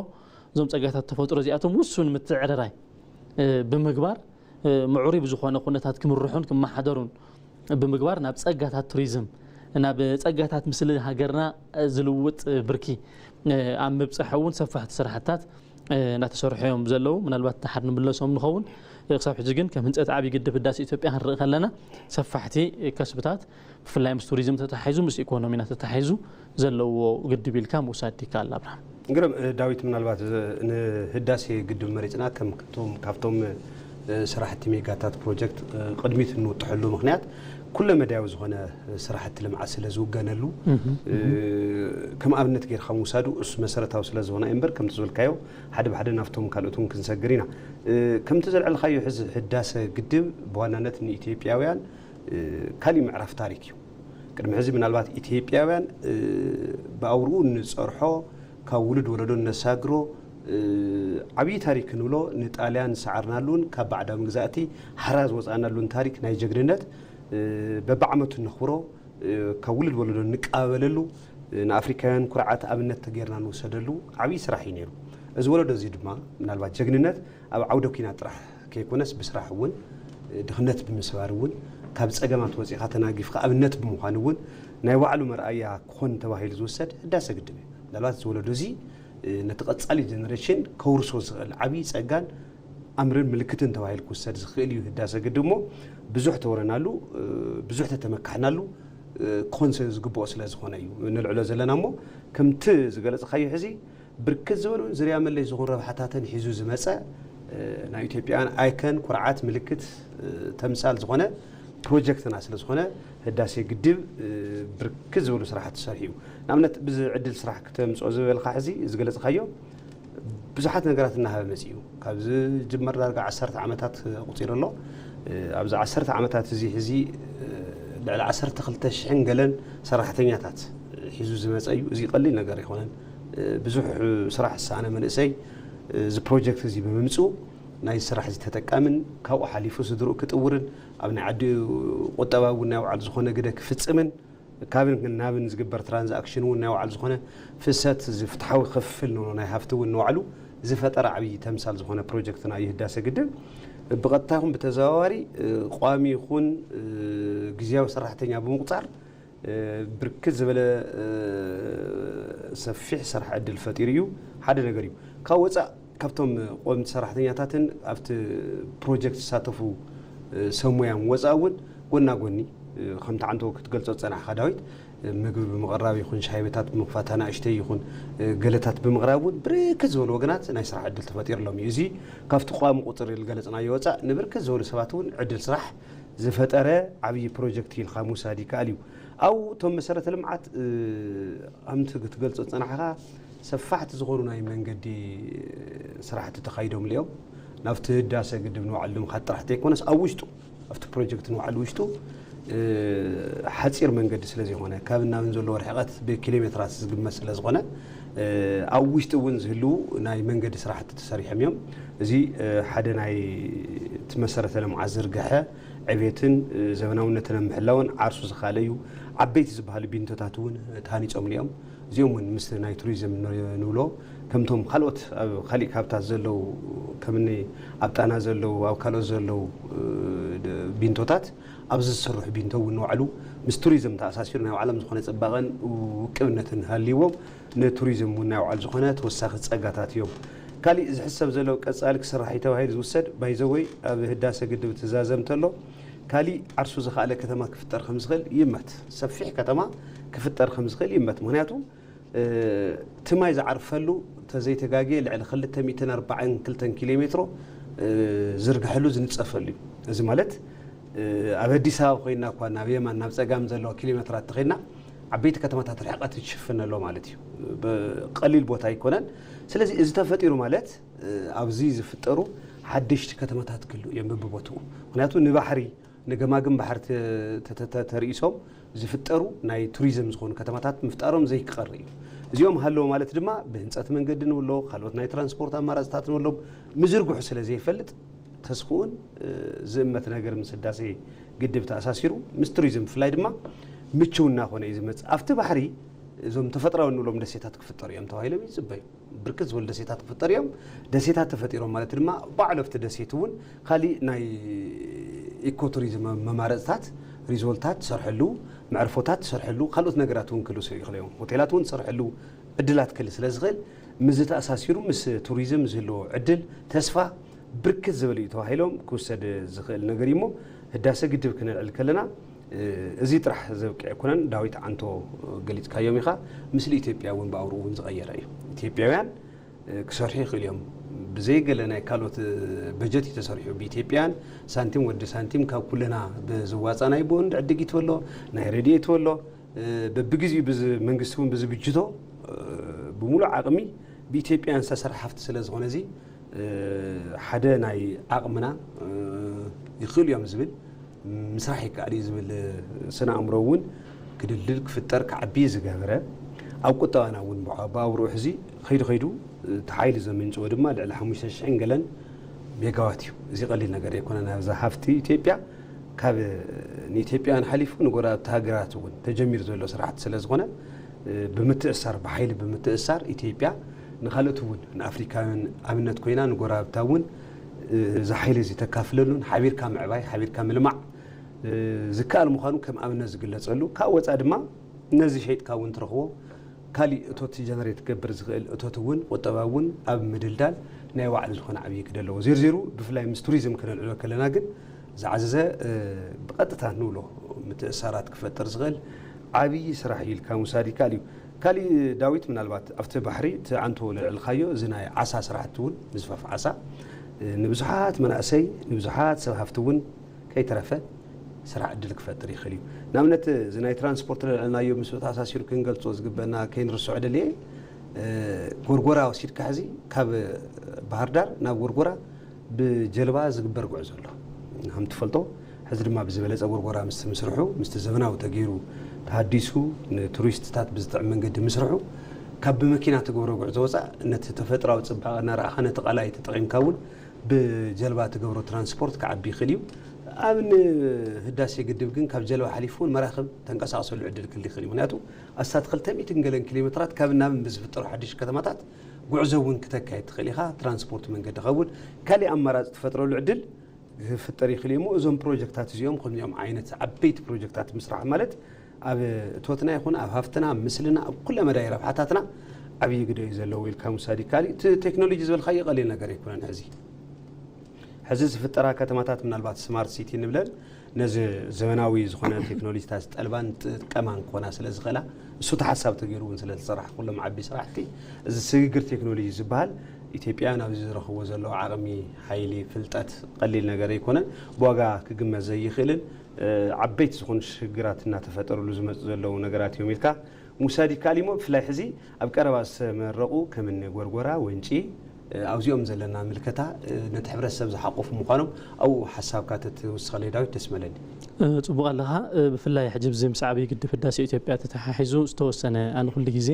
እዞም ፀጋታት ተፈጥሮ እዚኣቶም ውሱን ምትዕርራይ ብምግባር ምዕሩይ ብዝኾነ ኩነታት ክምርሑን ክመሓደሩን ብምግባር ናብ ፀጋታት ቱሪዝም ናብ ፀጋታት ምስሊ ሃገርና ዝልውጥ ብርኪ ኣብ ምብፃሕ እውን ሰፋሕቲ ስራሕታት እናተሰርሑ እዮም ዘለዉ። ምናልባት ድሓር ንምለሶም ንኸውን። ክሳብ ሕጂ ግን ከም ህንፀት ዓብዪ ግድብ ህዳሴ ኢትዮጵያ ክንርኢ ከለና ሰፋሕቲ ከስብታት ብፍላይ ምስ ቱሪዝም ተተሓሒዙ ምስ ኢኮኖሚና ተተሓሒዙ ዘለዎ ግድብ ኢልካ ምውሳድ ይከኣል። ኣብርሃም ግርም ዳዊት፣ ምናልባት ንህዳሴ ግድብ መሪፅና ከም ካብቶም ስራሕቲ ሜጋታት ፕሮጀክት ቅድሚት እንውጥሐሉ ምክንያት ኩለ መዳያዊ ዝኾነ ስራሕቲ ልምዓት ስለ ዝውገነሉ ከም ኣብነት ጌርካ ምውሳዱ እሱ መሰረታዊ ስለ ዝኾነ እምበር ከምቲ ዝበልካዮ ሓደ ብሓደ ናብቶም ካልኦት እውን ክንሰግር ኢና። ከምቲ ዘልዐልካዮ ሕዚ ህዳሰ ግድብ ብዋናነት ንኢትዮጵያውያን ካሊእ ምዕራፍ ታሪክ እዩ። ቅድሚ ሕዚ ምናልባት ኢትዮጵያውያን ብኣውርኡ እንፀርሖ ካብ ውሉድ ወለዶ እነሳግሮ ዓብዪ ታሪክ ክንብሎ ንጣልያን ዝሰዓርናሉን ካብ ባዕዳዊ መግዛእቲ ሓራ ዝወፃእናሉን ታሪክ ናይ ጀግንነት በብዓመቱ እነኽብሮ ካብ ውሉድ ወለዶ እንቀባበለሉ ንኣፍሪካውያን ኩርዓት ኣብነት ተገይርና ንውሰደሉ ዓብዪ ስራሕ እዩ ነይሩ። እዚ ወለዶ እዚ ድማ ምናልባት ጀግንነት ኣብ ዓውደ ኲናት ጥራሕ ከይኮነስ ብስራሕ እውን ድኽነት ብምስባር እውን ካብ ፀገማት ወፂኻ ተናጊፍካ ኣብነት ብምዃን እውን ናይ ባዕሉ መርኣያ ክኾን ተባሂሉ ዝውሰድ ህዳሰ ግድብ እዩ። ምናልባት እዚ ወለዶ እዚ ነቲ ቀፃሊ ጀነሬሽን ከውርሶ ዝኽእል ዓብዪ ፀጋን ኣምርን ምልክትን ተባሂሉ ክውሰድ ዝኽእል እዩ። ህዳሰ ግድብ እሞ ብዙሕ ተወረናሉ፣ ብዙሕ ተተመካሕናሉ ክኾን ዝግብኦ ስለ ዝኾነ እዩ ንልዕሎ ዘለና እሞ ከምቲ ዝገለፅካዮ ሕዚ ብርክት ዝበሉ ዝርያ መለይ ዝኾኑ ረብሓታትን ሒዙ ዝመፀ ናይ ኢትዮጵያውያን ኣይከን ኩርዓት ምልክት ተምሳል ዝኾነ ፕሮጀክትና ስለ ዝኾነ ህዳሴ ግድብ ብርክት ዝበሉ ስራሕቲ ሰሪሑ እዩ። ንኣብነት ብዚ ዕድል ስራሕ ክተምፅኦ ዝበልካ ሕዚ ዝገለፅካዮ ብዙሓት ነገራት እናሃበ መፂኡ ካብ ዝጅመር ዳርጋ ዓሰርተ ዓመታት ኣቑፂሩ ኣሎ። ኣብዚ ዓሰርተ ዓመታት እዚ ሕዚ ልዕሊ ዓሰርተ ክልተ ሽሕን ገለን ሰራሕተኛታት ሒዙ ዝመፀ እዩ። እዚ ቀሊል ነገር ኣይኮነን። ብዙሕ ስራሕ ዝሰኣነ መንእሰይ እዚ ፕሮጀክት እዚ ብምምፅኡ ናይ ስራሕ እዚ ተጠቃምን ካብኡ ሓሊፉ ስድርኡ ክጥውርን ኣብ ናይ ዓዲ ቁጠባ እውን ናይ ባዕሉ ዝኾነ ግደ ክፍፅምን ካብን ናብን ዝግበር ትራንዛክሽን እውን ናይ ባዕሉ ዝኾነ ፍሰት እዚ ፍትሓዊ ክፍፍል ንብሎ ናይ ሃፍቲ እውን ንባዕሉ ዝፈጠረ ዓብዪ ተምሳል ዝኾነ ፕሮጀክትና እዩ ህዳሰ ግድብ። ብቐጥታ ይኹን ብተዘዋዋሪ ቋሚ ይኹን ግዝያዊ ሰራሕተኛ ብምቑፃር ብርክት ዝበለ ሰፊሕ ስራሕ ዕድል ፈጢሩ እዩ። ሓደ ነገር እዩ። ካብ ወፃእ ካብቶም ቆምቲ ሰራሕተኛታትን ኣብቲ ፕሮጀክት ዝሳተፉ ሰብ ሞያን ወፃእ እውን ጎና ጎኒ ከምቲ ዓንቶ ክትገልፆ ዝፀናሕካ ዳዊት ምግቢ ብምቕራብ ይኹን ሻሂ ቤታት ብምኽፋት ኣናእሽተይ ይኹን ገለታት ብምቕራብ እውን ብርክት ዝበሉ ወገናት ናይ ስራሕ ዕድል ተፈጢርሎም እዩ። እዚ ካብቲ ቋሚ ቁፅሪ ዝገለፅናዮ ወፃእ ንብርክት ዝበሉ ሰባት እውን ዕድል ስራሕ ዝፈጠረ ዓብዪ ፕሮጀክት ኢልካ ምውሳድ ይከኣል እዩ። ኣብኡ እቶም መሰረተ ልምዓት ከምቲ ክትገልፆ ዝፀናሕኻ ሰፋሕቲ ዝኾኑ ናይ መንገዲ ስራሕቲ ተኻይዶምሉ እዮም። ናብቲ ህዳሰ ግድብ ንባዕሉ ንምኻድ ጥራሕ ዘይኮነስ ኣብ ውሽጡ ኣብቲ ፕሮጀክት ንባዕሉ ውሽጡ ሓፂር መንገዲ ስለ ዘይኮነ ካብን ናብን ዘለዎ ርሕቐት ብኪሎ ሜትራት ዝግመት ስለ ዝኾነ ኣብ ውሽጢ እውን ዝህልዉ ናይ መንገዲ ስራሕቲ ተሰሪሖም እዮም። እዚ ሓደ ናይ እቲ መሰረተ ልምዓት ዝርግሐ ዕቤትን ዘበናውነትን ኣብ ምሕላውን ዓርሱ ዝኻለ እዩ። ዓበይቲ ዝበሃሉ ቢንቶታት እውን ተሃኒፆምሉ እዮም። እዚኦም እውን ምስ ናይ ቱሪዝም ንብሎ ከምቶም ካልኦት ኣብ ካሊእ ካብታት ዘለዉ ከምኒ ኣብ ጣና ዘለዉ ኣብ ካልኦት ዘለዉ ቢንቶታት ኣብዚ ዝስርሑ ቢንቶ እውን ንባዕሉ ምስ ቱሪዝም ተኣሳሲሩ ናይ ባዕሎም ዝኾነ ፅባቐን ውቅብነትን ሃልይዎም ንቱሪዝም እውን ናይ ባዕሉ ዝኾነ ተወሳኺ ፀጋታት እዮም። ካሊእ ዝሕሰብ ዘሎ ቀፃሊ ክስራሕ እዩ ተባሂሉ ዝውሰድ ባይዘወይ ኣብ ህዳሰ ግድብ ትዛዘም ተሎ ካሊእ ዓርሱ ዝኸኣለ ከተማ ክፍጠር ከም ዝኽእል ይመት። ሰፊሕ ከተማ ክፍጠር ከም ዝኽእል ይመት። ምክንያቱ እቲ ማይ ዝዓርፈሉ ተዘይተጋግየ ልዕሊ ክልተ ሚእትን ኣርባዓን ክልተን ኪሎ ሜትሮ ዝርግሐሉ ዝንፀፈሉ እዩ። እዚ ማለት ኣብ ኣዲስ ኣበባ ኮይና እኳ ናብ የማን ናብ ፀጋም ዘለዋ ኪሎ ሜትራት ተኸድና ዓበይቲ ከተማታት ርሕቀት ትሽፍን ኣሎ ማለት እዩ። ቀሊል ቦታ ኣይኮነን። ስለዚ እዚ ተፈጢሩ ማለት ኣብዚ ዝፍጠሩ ሓደሽቲ ከተማታት ክህሉ እዮም በብቦትኡ። ምክንያቱ ንባሕሪ ንገማግም ባሕሪ ተሪእሶም ዝፍጠሩ ናይ ቱሪዝም ዝኾኑ ከተማታት ምፍጣሮም ዘይክቐር እዩ። እዚኦም ሃለዎ ማለት ድማ ብህንፀት መንገዲ ንብሎ ካልኦት ናይ ትራንስፖርት ኣማራፅታት ንብሎም ምዝርግሑ ስለ ዘይፈልጥ ተስፍኡን ዝእመት ነገር ምስ ህዳሴ ግድብ ተኣሳሲሩ ምስ ቱሪዝም ብፍላይ ድማ ምችው እናኾነ እዩ ዝመፅእ። ኣብቲ ባሕሪ እዞም ተፈጥራዊ ንብሎም ደሴታት ክፍጠሩ እዮም ተባሂሎም ይፅበዩ። ብርክት ዝበሉ ደሴታት ክፍጠሩ እዮም። ደሴታት ተፈጢሮም ማለት ድማ ባዕሉ ኣብቲ ደሴት እውን ካሊእ ናይ ኢኮቱሪዝም መማረፅታት ሪዞርታት ትሰርሐሉ፣ መዕርፎታት ትሰርሐሉ፣ ካልኦት ነገራት እውን ክህሉ ይኽእሉ እዮም። ሆቴላት እውን ትሰርሐሉ ዕድላት ክህል ስለ ዝኽእል ምስ ተኣሳሲሩ ምስ ቱሪዝም ዝህልዎ ዕድል ተስፋ ብርክት ዝበሉ እዩ ተባሂሎም ክውሰድ ዝኽእል ነገር እዩ እሞ ህዳሰ ግድብ ክነልዕል ከለና እዚ ጥራሕ ዘብቅዕ ኣይኮነን። ዳዊት ዓንቶ ገሊፅካዮም ኢኻ። ምስሊ ኢትዮጵያ እውን ብኣውርኡ እውን ዝቐየረ እዩ። ኢትዮጵያውያን ክሰርሑ ይኽእሉ እዮም። ብዘይ ገለ ናይ ካልኦት በጀት እዩ ተሰሪሑ። ብኢትዮጵያውያን ሳንቲም ወዲ ሳንቲም ካብ ኩልና ብዝዋፃ ናይ ቦንድ ዕድጊት በሎ ናይ ረድኤት በሎ በብግዜኡ መንግስቲ እውን ብዝብጅቶ ብሙሉእ ዓቕሚ ብኢትዮጵያውያን ዝተሰርሐ ሃፍቲ ስለ ዝኾነ እዚ ሓደ ናይ ዓቕምና ይኽእሉ እዮም ዝብል ምስራሕ ይከኣል እዩ ዝብል ስነ ኣእምሮ እውን ክድልድል ክፍጠር ክዓቢ ዝገበረ ኣብ ቁጠባና እውን ብኣውርኡ ሕዚ ከይዱ ከይዱ እቲ ሓይሊ ዘመንጭዎ ድማ ልዕሊ ሓሙሽተ ሽሕን ገለን ሜጋዋት እዩ። እዚ ቀሊል ነገር ኣይኮነን። ኣብዛ ሃፍቲ ኢትዮጵያ ካብ ንኢትዮጵያውያን ሓሊፉ ንጎረባብቲ ሃገራት እውን ተጀሚሩ ዘሎ ስራሕቲ ስለ ዝኾነ ብምትእሳር ብሓይሊ ብምትእሳር ኢትዮጵያ ንካልኦት እውን ንኣፍሪካውያን ኣብነት ኮይና ንጎረባብታ እውን እዚ ሓይሊ እዚ ተካፍለሉን ሓቢርካ ምዕባይ ሓቢርካ ምልማዕ ዝከኣል ምዃኑ ከም ኣብነት ዝግለፀሉ ካብ ወፃ ድማ ነዚ ሸይጥካ እውን ትረኽቦ ካሊእ እቶት ጀነሬት ክገብር ዝኽእል እቶት እውን ቁጠባ እውን ኣብ ምድልዳል ናይ ባዕሉ ዝኾነ ዓብዪ ግደ ኣለዎ። ዚርዚሩ ብፍላይ ምስ ቱሪዝም ክነልዕሎ ከለና ግን ዝዓዘዘ ብቐጥታ ንብሎ ምትእሳራት ክፈጥር ዝኽእል ዓብዪ ስራሕ እዩ ኢልካ ምውሳድ ይከኣል እዩ። ካሊእ ዳዊት ምናልባት ኣብቲ ባሕሪ እቲ ዓንቶ ለዕልካዮ እዚ ናይ ዓሳ ስራሕቲ እውን ምስፋፍ ዓሳ ንብዙሓት መናእሰይ ንብዙሓት ሰብ ሃፍቲ እውን ከይተረፈ ስራሕ ዕድል ክፈጥር ይኽእል እዩ። ንኣብነት እዚ ናይ ትራንስፖርት ለልዕልናዮ ምስ ተኣሳሲሩ ክንገልጾ ዝግበአና ከይንርስዖ ደልየ ጎርጎራ ወሲድካ ሕዚ ካብ ባህር ዳር ናብ ጎርጎራ ብጀልባ ዝግበር ጉዕዞ ኣሎ። ከም ትፈልጦ ሕዚ ድማ ብዝበለጸ ጎርጎራ ምስ ምስርሑ ምስቲ ዘመናዊ ተገይሩ ተሃዲሱ ንቱሪስትታት ብዝጥዕም መንገዲ ምስርሑ ካብ ብመኪና ትገብሮ ጉዕዞ ወፃእ ነቲ ተፈጥራዊ ፅባቐ እናረኣኻ ነቲ ቃላይ ተጠቒምካ እውን ብጀልባ ትገብሮ ትራንስፖርት ክዓቢ ይኽእል እዩ። ኣብ ንህዳሴ ግድብ ግን ካብ ጀልባ ሓሊፉ እውን መራኽብ ተንቀሳቕሰሉ ዕድል ክህሉ ይኽእል እዩ። ምክንያቱ ኣስታት ክልተ ሚእትን ገለን ኪሎ ሜትራት ካብ ናብን ብዝፍጠሩ ሓድሽ ከተማታት ጉዕዞ እውን ክተካየድ ትኽእል ኢኻ። ትራንስፖርት መንገዲ ከውን ካሊእ ኣማራፂ ትፈጥረሉ ዕድል ክፍጠር ይኽእል እዩ እሞ እዞም ፕሮጀክታት እዚኦም ከምዚኦም ዓይነት ዓበይቲ ፕሮጀክታት ምስራሕ ማለት ኣብ እቶትና ይኹን ኣብ ሃፍትና ኣብ ምስልና ኣብ ኩለ መዳይ ረብሓታትና ዓብዪ ግደ እዩ ዘለዎ ኢልካ ምውሳድ ይከኣል እዩ። እቲ ቴክኖሎጂ ዝበልካዮ ቀሊል ነገር ኣይኮነን። ሕዚ ሕዚ ዝፍጠራ ከተማታት ምናልባት ስማርት ሲቲ ንብለን ነዚ ዘመናዊ ዝኾነ ቴክኖሎጂታት ዝጠልባን ዝጥቀማን ክኾና ስለ ዝኽእላ፣ እሱ ተሓሳብ ተገይሩ እውን ስለ ዝተሰርሐ፣ ኩሎም ዓቢ ስራሕቲ፣ እዚ ስግግር ቴክኖሎጂ ዝበሃል፣ ኢትዮጵያ ናብዚ ዝረኽብዎ ዘለዉ ዓቕሚ፣ ሓይሊ፣ ፍልጠት ቀሊል ነገር ኣይኮነን። ብዋጋ ክግመት ዘይኽእልን፣ እ፣ ዓበይቲ ዝኾኑ ሽግራት እናተፈጠሩሉ ዝመፁ ዘለዉ ነገራት እዮም ኢልካ ምውሳድ ይከኣል እሞ፣ ብፍላይ ሕዚ ኣብ ቀረባ ዝተመረቑ ከም እኒ ጎርጎራ፣ ወንጪ፣ እ፣ ኣብዚኦም ዘለና ምልከታ፣ እ፣ ነቲ ሕብረተሰብ ዝሓቆፉ ምዃኖም ኣብኡ ሓሳብካ ተትውስኸለይ ዳዊት ደስ መለኒ። እ፣ ጽቡቕ ኣለኻ። እ፣ ብፍላይ ሕጂ ብዚ ምስ ዓብዪ ግድብ ህዳሴ ኢትዮጵያ ተተሓሒዙ ዝተወሰነ፣ ኣነ ኩሉ ግዜ፣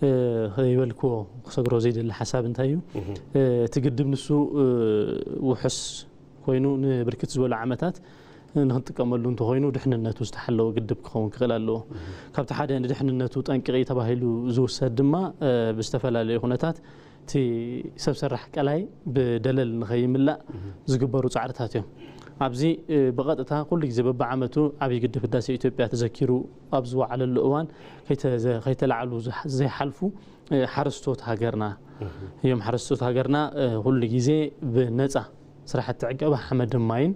እ፣ ከይበልክዎ ክሰግሮ ዘይደሊ ሓሳብ እንታይ እዩ? እህ። እ፣ እቲ ግድብ ንሱ፣ እ፣ ውሑስ ኮይኑ ንብርክት ዝበሉ ዓመታት ንክንጥቀመሉ እንተኾይኑ ድሕንነቱ ዝተሓለወ ግድብ ክኸውን ክኽእል ኣለዎ። እህ። ካብቲ ሓደ ንድሕንነቱ ጠንቂ ተባሂሉ ዝውሰድ ድማ፣ እ፣ ብዝተፈላለዩ ኩነታት እቲ ሰብ ሰራሕ ቀላይ ብደለል ንኸይምላእ እህ። ዝግበሩ ጻዕርታት እዮም። ኣብዚ፣ እ፣ ብቐጥታ ኩሉ ግዜ በብዓመቱ ዓብዪ ግድብ ህዳሴ ኢትዮጵያ ተዘኪሩ ኣብ ዝወዓለሉ እዋን ከይተ-፣ ከይተላዕሉ ዝሓ-፣ ዘይሓልፉ፣ እ፣ ሓረስቶት ሃገርና እህ። እዮም። ሓረስቶት ሃገርና፣ እ፣ ኩሉ ግዜ ብነጻ ስራሕቲ ዕቀባ ሓመድን ማይን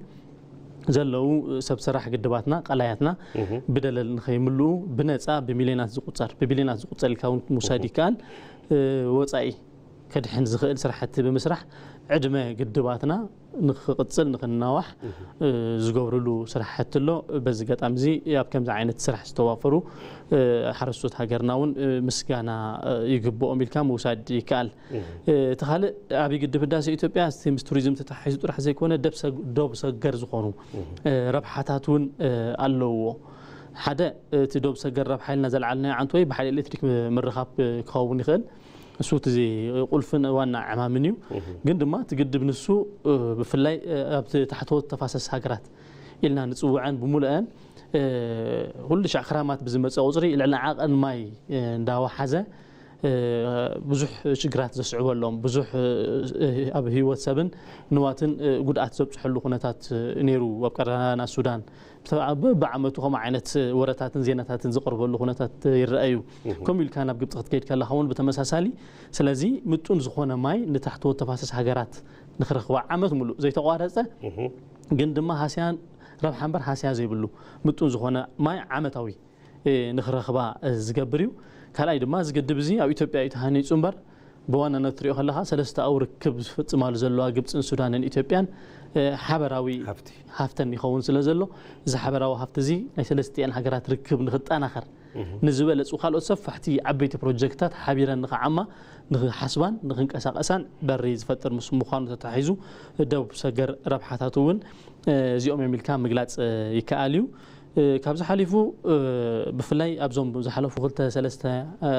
ዘለዉ ሰብ ሰራሕ ግድባትና፣ ቀላያትና እህ። ብደለል ንኸይምልኡ ብነጻ ብሚልዮናት ዝቑጸር፣ ብቢልዮናት ዝቑጸር ኢልካ እውን ምውሳድ እህ። ይከኣል፣ እ፣ ወጻኢ ከድሕን ዝኽእል ስራሕቲ ብምስራሕ ዕድመ ግድባትና ንኽቕጽል፣ ንኽናዋሕ፣ እህ። እ፣ ዝገብርሉ ስራሕቲ ኣሎ። በዚ ኣጋጣሚ እዚ ኣብ ከምዚ ዓይነት ስራሕ ዝተዋፈሩ፣ እ፣ ሓረስቶት ሃገርና እውን፣ እ፣ ምስጋና፣ እ፣ ይግብኦም ኢልካ ምውሳድ ይከኣል። እህ። እ፣ እቲ ካልእ ዓብዪ ግድብ ህዳሴ ኢትዮጵያ፣ እቲ ምስ ቱሪዝም ተተሓሒዙ ጥራሕ ዘይኮነ፣ ደብ ሰግ-፣ ዶብ ሰገር ዝኾኑ፣ እህ። እ፣ ረብሓታት እውን፣ እ፣ ኣለውዎ። ሓደ፣ እቲ ዶብ ሰገር ረብሓ ኢልና ዘልዓልናዮ ዓንቶ ወይ ብሓይሊ ኤሌክትሪክ ም-፣ ምርኻብ፣ እ፣ ክኸውን ይኽእል። እሱ እቲ ቁልፍን ዋና ዕማምን እዩ። እህ። ግን ድማ እቲ ግድብ ንሱ፣ እ፣ ብፍላይ፣ እ፣ ኣብቲ ታሕተዎት ተፋሰስ ሃገራት ኢልና ንጽውዐን ብምሉአን፣ እ፣ ኩሉ ሻዕ ክራማት ብዝመጸ ቁጽሪ ልዕሊ ዓቐን ማይ፣ እ፣ እንዳወሓዘ፣ እ፣ ብዙሕ ሽግራት ዘስዕበሎም፣ ብዙሕ፣ እ፣ ኣብ ህይወት ሰብን ንዋትን፣ እ፣ ጉድኣት ዘብጽሐሉ ኩነታት፣ እ፣ ነይሩ። ኣብ ቀረባና ሱዳን ብተ-፣ ኣብ በብዓመቱ ከምኡ ዓይነት ወረታትን ዜናታትን ዝቐርበሉ ኩነታት ይረኣዩ። እህ። ከምኡ ኢልካ ናብ ግብጺ ክትከይድ ከለኻ እውን ብተመሳሳሊ። ስለዚ ምጡን ዝኾነ ማይ ንታሕተዎት ተፋሰስ ሃገራት ንኽረኽባ ዓመት ሙሉእ ዘይተቋረጸ፣ እህ። ግን ድማ ሃስያን ረብሓ እምበር ሃስያ ዘይብሉ ምጡን ዝኾነ ማይ ዓመታዊ፣ እ፣ ንኽረኽባ፣ እ፣ ዝገብር እዩ። ካልኣይ ድማ እዚ ግድብ እዚ ኣብ ኢትዮጵያ እዩ ተሃኒጹ እምበር፣ ብዋናነት ትሪኦ ከለኻ ሰለስተኣዊ ርክብ ዝፍጽማሉ ዘለዋ ግብጽን ሱዳንን ኢትዮጵያን፣ እ፣ ሓበራዊ ሃፍቲ። ሃፍተን ይኸውን ስለ ዘሎ፣ እዚ ሓበራዊ ሃፍቲ እዚ ናይ ሰለስቲአን ሃገራት ርክብ ንኽጠናኸር እህ። ንዝበለጹ ካልኦት ሰፋሕቲ ዓበይቲ ፕሮጀክትታት ሓቢረን ንኽዓማ፣ ንኽሓስባን ንኽንቀሳቐሳን በሪ ዝፈጥር ምስ ምዃኑ ተታሒዙ፣ ደቡብ ሰገር ረብሓታቱ እውን፣ እ፣ እዚኦም እዮም ኢልካ ምግላጽ፣ እ፣ ይከኣል እዩ። እ፣ ካብዚ ሓሊፉ፣ እ፣ ብፍላይ ኣብዞም ዝሓለፉ ክልተ ሰለስተ፣ እ፣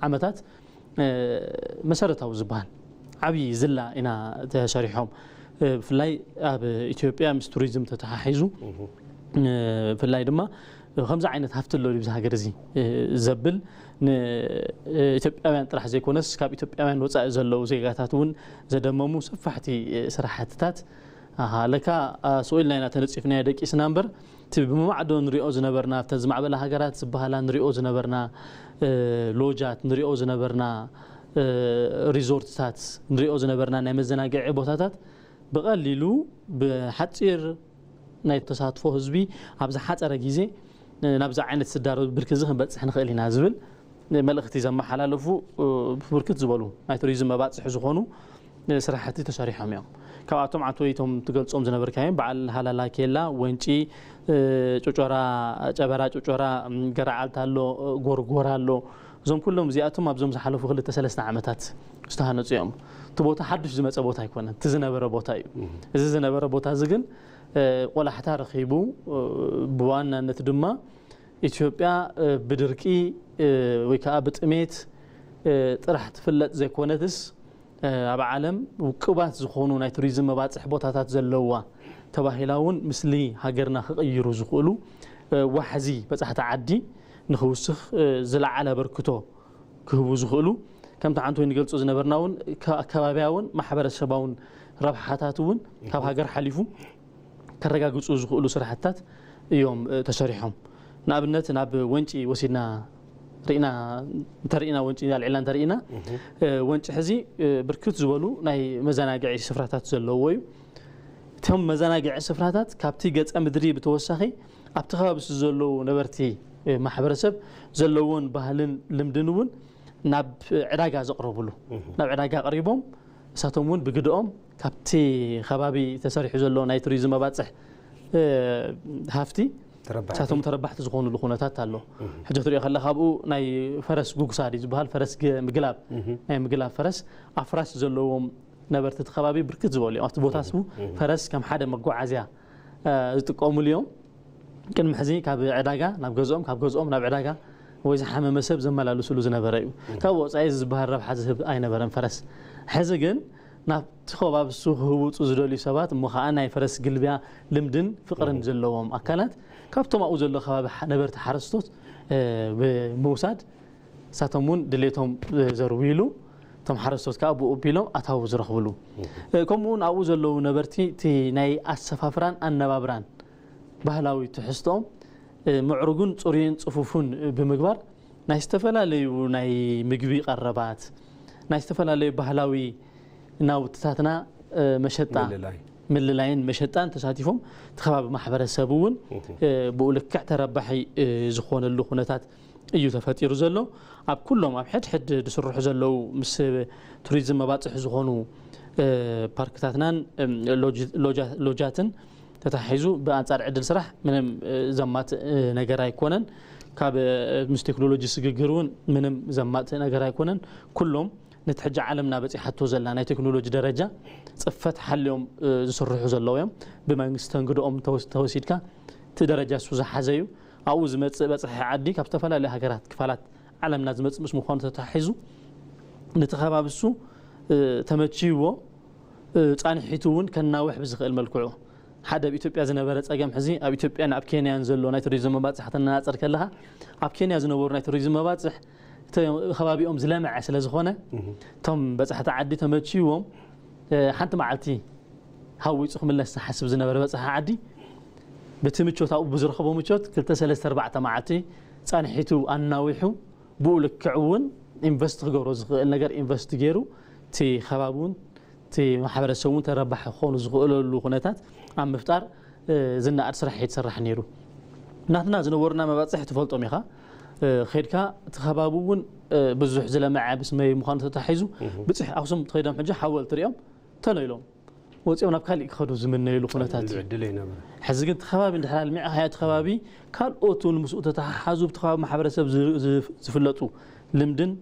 ዓመታት፣ እ፣ መሰረታዊ ዝበሃል ዓብዪ ዝላ ኢና ተሰሪሖም። እ፣ ብፍላይ ኣብ ኢትዮጵያ ምስ ቱሪዝም ተተሓሒዙ፣ እህ። እ፣ ብፍላይ ድማ ከምዚ ዓይነት ሃፍቲ ኣሎ ድዩ ኣብዚ ሃገር እዚ፣ እ፣ ዘብል፣ ንኢትዮጵያውያን ጥራሕ ዘይኮነስ ካብ ኢትዮጵያውያን ወጻኢ ዘለዉ ዜጋታት እውን ዘደመሙ ሰፋሕቲ፣ እ፣ ስራሕትታት፣ ኣሃ፣ ለካ፣ እ፣ ስቕ ኢልና ኢና ተነጺፍናዮ ደቂስና እምበር፣ እቲ ብመማዕዶ ንሪኦ ዝነበርና፣ ኣብተን ዝማዕበላ ሃገራት ዝበሃላ ንሪኦ ዝነበርና፣ እ፣ ሎጃት ንሪኦ ዝነበርና፣ እ፣ ሪዞርትታት ንሪኦ ዝነበርና ናይ መዘናግዒ ቦታታት ብቐሊሉ ብሓጺር ናይ ተሳትፎ ህዝቢ ኣብ ዝሓጸረ ግዜ፣ እ፣ ናብዚ ዓይነት ዝዳረብ ብርኪ እዚ ክንበጽሕ ንኽእል ኢና ዝብል መልእኽቲ ዘመሓላለፉ፣ እ፣ ብርክት ዝበሉ ናይ ቱሪዝም መባጽሒ ዝኾኑ፣ እ፣ ስራሕቲ ተሰሪሖም እዮም። ካብኣቶም ዓንቶይ እቶም ትገልጾም ዝነበርካዮም በዓል ሃላላ ኬላ፣ ወንጪ፣ እ፣ ጮጮራ፣ ጨበራ ጮጮራ፣ እም፣ ገረዓልታ ኣሎ፣ እ፣ ጎርጎራ ኣሎ። እዞም ኩሎም እዚኣቶም ኣብዞም ዝሓለፉ ክልተ ሰለስተ ዓመታት ዝተሃነጹ እዮም። እቲ ቦታ ሓዱሽ ዝመጸ ቦታ ኣይኮነን፣ እቲ ዝነበረ ቦታ እዩ። እህ። እዚ ዝነበረ ቦታ እዚ ግን፣ እ፣ ቆላሕታ ረኺቡ፣ እ፣ ብዋናነት ድማ ኢትዮጵያ፣ እ፣ ብድርቂ፣ እ፣ ወይ ከዓ ብጥሜት፣ እ፣ ጥራሕ ትፍለጥ ዘይኮነትስ፣ እ፣ ኣብ ዓለም ውቁባት ዝኾኑ ናይ ቱሪዝም መባፅሕ ቦታታት ዘለዋ ተባሂላ እውን ምስሊ ሃገርና ክቕይሩ ዝኽእሉ፣ እ፣ ዋሕዚ በፃሕቲ ዓዲ ንኽውስኽ፣ እ፣ ዝለዓለ ኣበርክቶ ክህቡ ዝኽእሉ፣ ከምቲ ዓንቶይ ንገልጾ ዝነበርና እውን፣ ከ-፣ ከባብያውን ማሕበረሰባውን ረብሓታት እውን ካብ ሃገር ሓሊፉ ከረጋግጹ ዝኽእሉ ስራሕትታት እዮም፣ እ፣ ተሰሪሖም። ንኣብነት ናብ ወንጪ ወሲድና ርኢና፣ እንተርኢና ወንጪ ኣልዒልና እንተርኢና፣ እህ። እ፣ ወንጪ ሕዚ፣ እ፣ ብርክት ዝበሉ ናይ መዘናግዒ ስፍራታት ዘለዎ እዩ። እቲ እቶም መዘናግዒ ስፍራታት ካብቲ ገጸ ምድሪ ብተወሳኺ ኣብቲ ከባቢ ዘለዉ ነበርቲ ማሕበረሰብ ዘለዎን ባህልን ልምድን እውን ናብ ዕዳጋ ዘቕረብሉ ናብ ዕዳጋ ኣቕሪቦም እሳቶም እውን ብግድኦም ካብቲ ከባቢ ተሰሪሑ ዘሎ ናይ ቱሪዝም መባፅሕ ሃፍቲ እሳቶም ተረባሕቲ ዝኾኑሉ ኩነታት ኣሎ። ሕጂ ትሪኦ ከለኻ ኣብኡ ናይ ፈረስ ጉግሳ ድዩ ዝበሃል ፈረስ ምግላብ ናይ ምግላብ ፈረስ ኣፍራስ ዘለዎም ነበርቲ እቲ ከባቢ ብርክት ዝበሉ እዮም። ኣብቲ ቦታ ስሙ ፈረስ ከም ሓደ መጓዓዝያ ዝጥቀሙሉ እዮም። ቅድሚ ሕዚ ካብ ዕዳጋ ናብ ገዝኦም ካብ ገዝኦም ናብ ዕዳጋ ወይ ዝሓመመ ሰብ ዘመላልስሉ ዝነበረ እዩ። ካብ ወፃኢ ዝበሃል ረብሓ ዝህብ ኣይነበረን ፈረስ። ሕዚ ግን ናብቲ ከባቢ እሱ ክህውፁ ዝደልዩ ሰባት እሞ ከዓ ናይ ፈረስ ግልቢያ ልምድን ፍቅርን ዘለዎም ኣካላት ካብቶም ኣብኡ ዘሎ ከባቢ ነበርቲ ሓረስቶት ብምውሳድ እሳቶም እውን ድሌቶም ዘርውይሉ እቶም ሓረስቶት ከዓ ብኡ ኣቢሎም ኣታዊ ዝረኽብሉ ከምኡ እውን ኣብኡ ዘለዉ ነበርቲ እቲ ናይ ኣሰፋፍራን ኣነባብራን ባህላዊ ትሕዝትኦም ምዕሩግን ፅሩይን ፅፉፉን ብምግባር ናይ ዝተፈላለዩ ናይ ምግቢ ቀረባት ናይ ዝተፈላለዩ ባህላዊ ናውትታትና መሸጣ ምልላይን መሸጣን ተሳቲፎም እቲ ከባቢ ማሕበረሰብ እውን ብኡ ልክዕ ተረባሒ ዝኾነሉ ኩነታት እዩ ተፈጢሩ ዘሎ። ኣብ ኩሎም ኣብ ሕድሕድ ዝስርሑ ዘለዉ ምስ ቱሪዝም መባፅሒ ዝኾኑ ፓርክታትናን ሎጃትን ተታሒዙ ብኣንፃር ዕድል ስራሕ ምንም ዘማትእ ነገር ኣይኮነን። ካብ ምስ ቴክኖሎጂ ስግግር እውን ምንም ዘማትእ ነገር ኣይኮነን። ኩሎም ነቲ ሕጂ ዓለምና በፂሓቶ ዘላ ናይ ቴክኖሎጂ ደረጃ ፅፈት ሓልዮም ዝስርሑ ዘለዉ እዮም። ብመንግስቲ ተንግድኦም ተወሲድካ እቲ ደረጃ እሱ ዝሓዘ እዩ። ኣብኡ ዝመፅእ በፅሒ ዓዲ ካብ ዝተፈላለዩ ሃገራት ክፋላት ዓለምና ዝመፅእ ምስ ምዃኑ ተታሒዙ ነቲ ከባቢ እሱ ተመችይዎ ፃንሒቱ እውን ከናውሕ ብዝኽእል መልክዑ ሓደ ኣብ ኢትዮጵያ ዝነበረ ፀገም ሕዚ ኣብ ኢትዮጵያን ኣብ ኬንያን ዘሎ ናይ ቱሪዝም መባፅሕ ከተነፃፅር ከለኻ ኣብ ኬንያ ዝነበሩ ናይ ቱሪዝም መባፅሕ እቲ ከባቢኦም ዝለምዐ ስለ ዝኾነ እቶም በፃሕቲ ዓዲ ተመችይዎም ሓንቲ መዓልቲ ሃዊፁ ክምለስ ዝሓስብ ዝነበረ በፃሒ ዓዲ ብቲ ምቾት ኣብኡ ብዝረኸቦ ምቾት ክልተ ሰለስተ ኣርባዕተ መዓልቲ ፃንሒቱ ኣናዊሑ ብኡ ልክዕ እውን ኢንቨስት ክገብሮ ዝኽእል ነገር ኢንቨስት ገይሩ እቲ ከባቢ እውን እቲ ማሕበረሰብ እውን ተረባሒ ክኾኑ ዝኽእለሉ ኩነታት ኣብ ምፍጣር ዝነኣድ ስራሕ እየ ዝሰራሕ ነይሩ። ናትና ዝነበሩና መባፅሕ ትፈልጦም ኢኻ። ከድካ እቲ ከባቢ እውን ብዙሕ ዝለመዐ ብስመይ ምዃኑ ተታሒዙ ብፅሕ ኣክሱም ትኸይዶም ሕጂ ሓወልቲ ሪኦም ተነኢሎም ወፂኦም ናብ ካሊእ ክኸዱ ዝምነይሉ ኩነታት እዩ። ዕድል ኣይነበረ። ሕዚ ግን እቲ ከባቢ እንድሕር ኣልሚዕኻዮ እቲ ከባቢ ካልኦት እውን ምስኡ ተተሓሓዙ ብቲ ከባቢ ማሕበረሰብ ዝ- ዝ- ዝፍለጡ ልምድን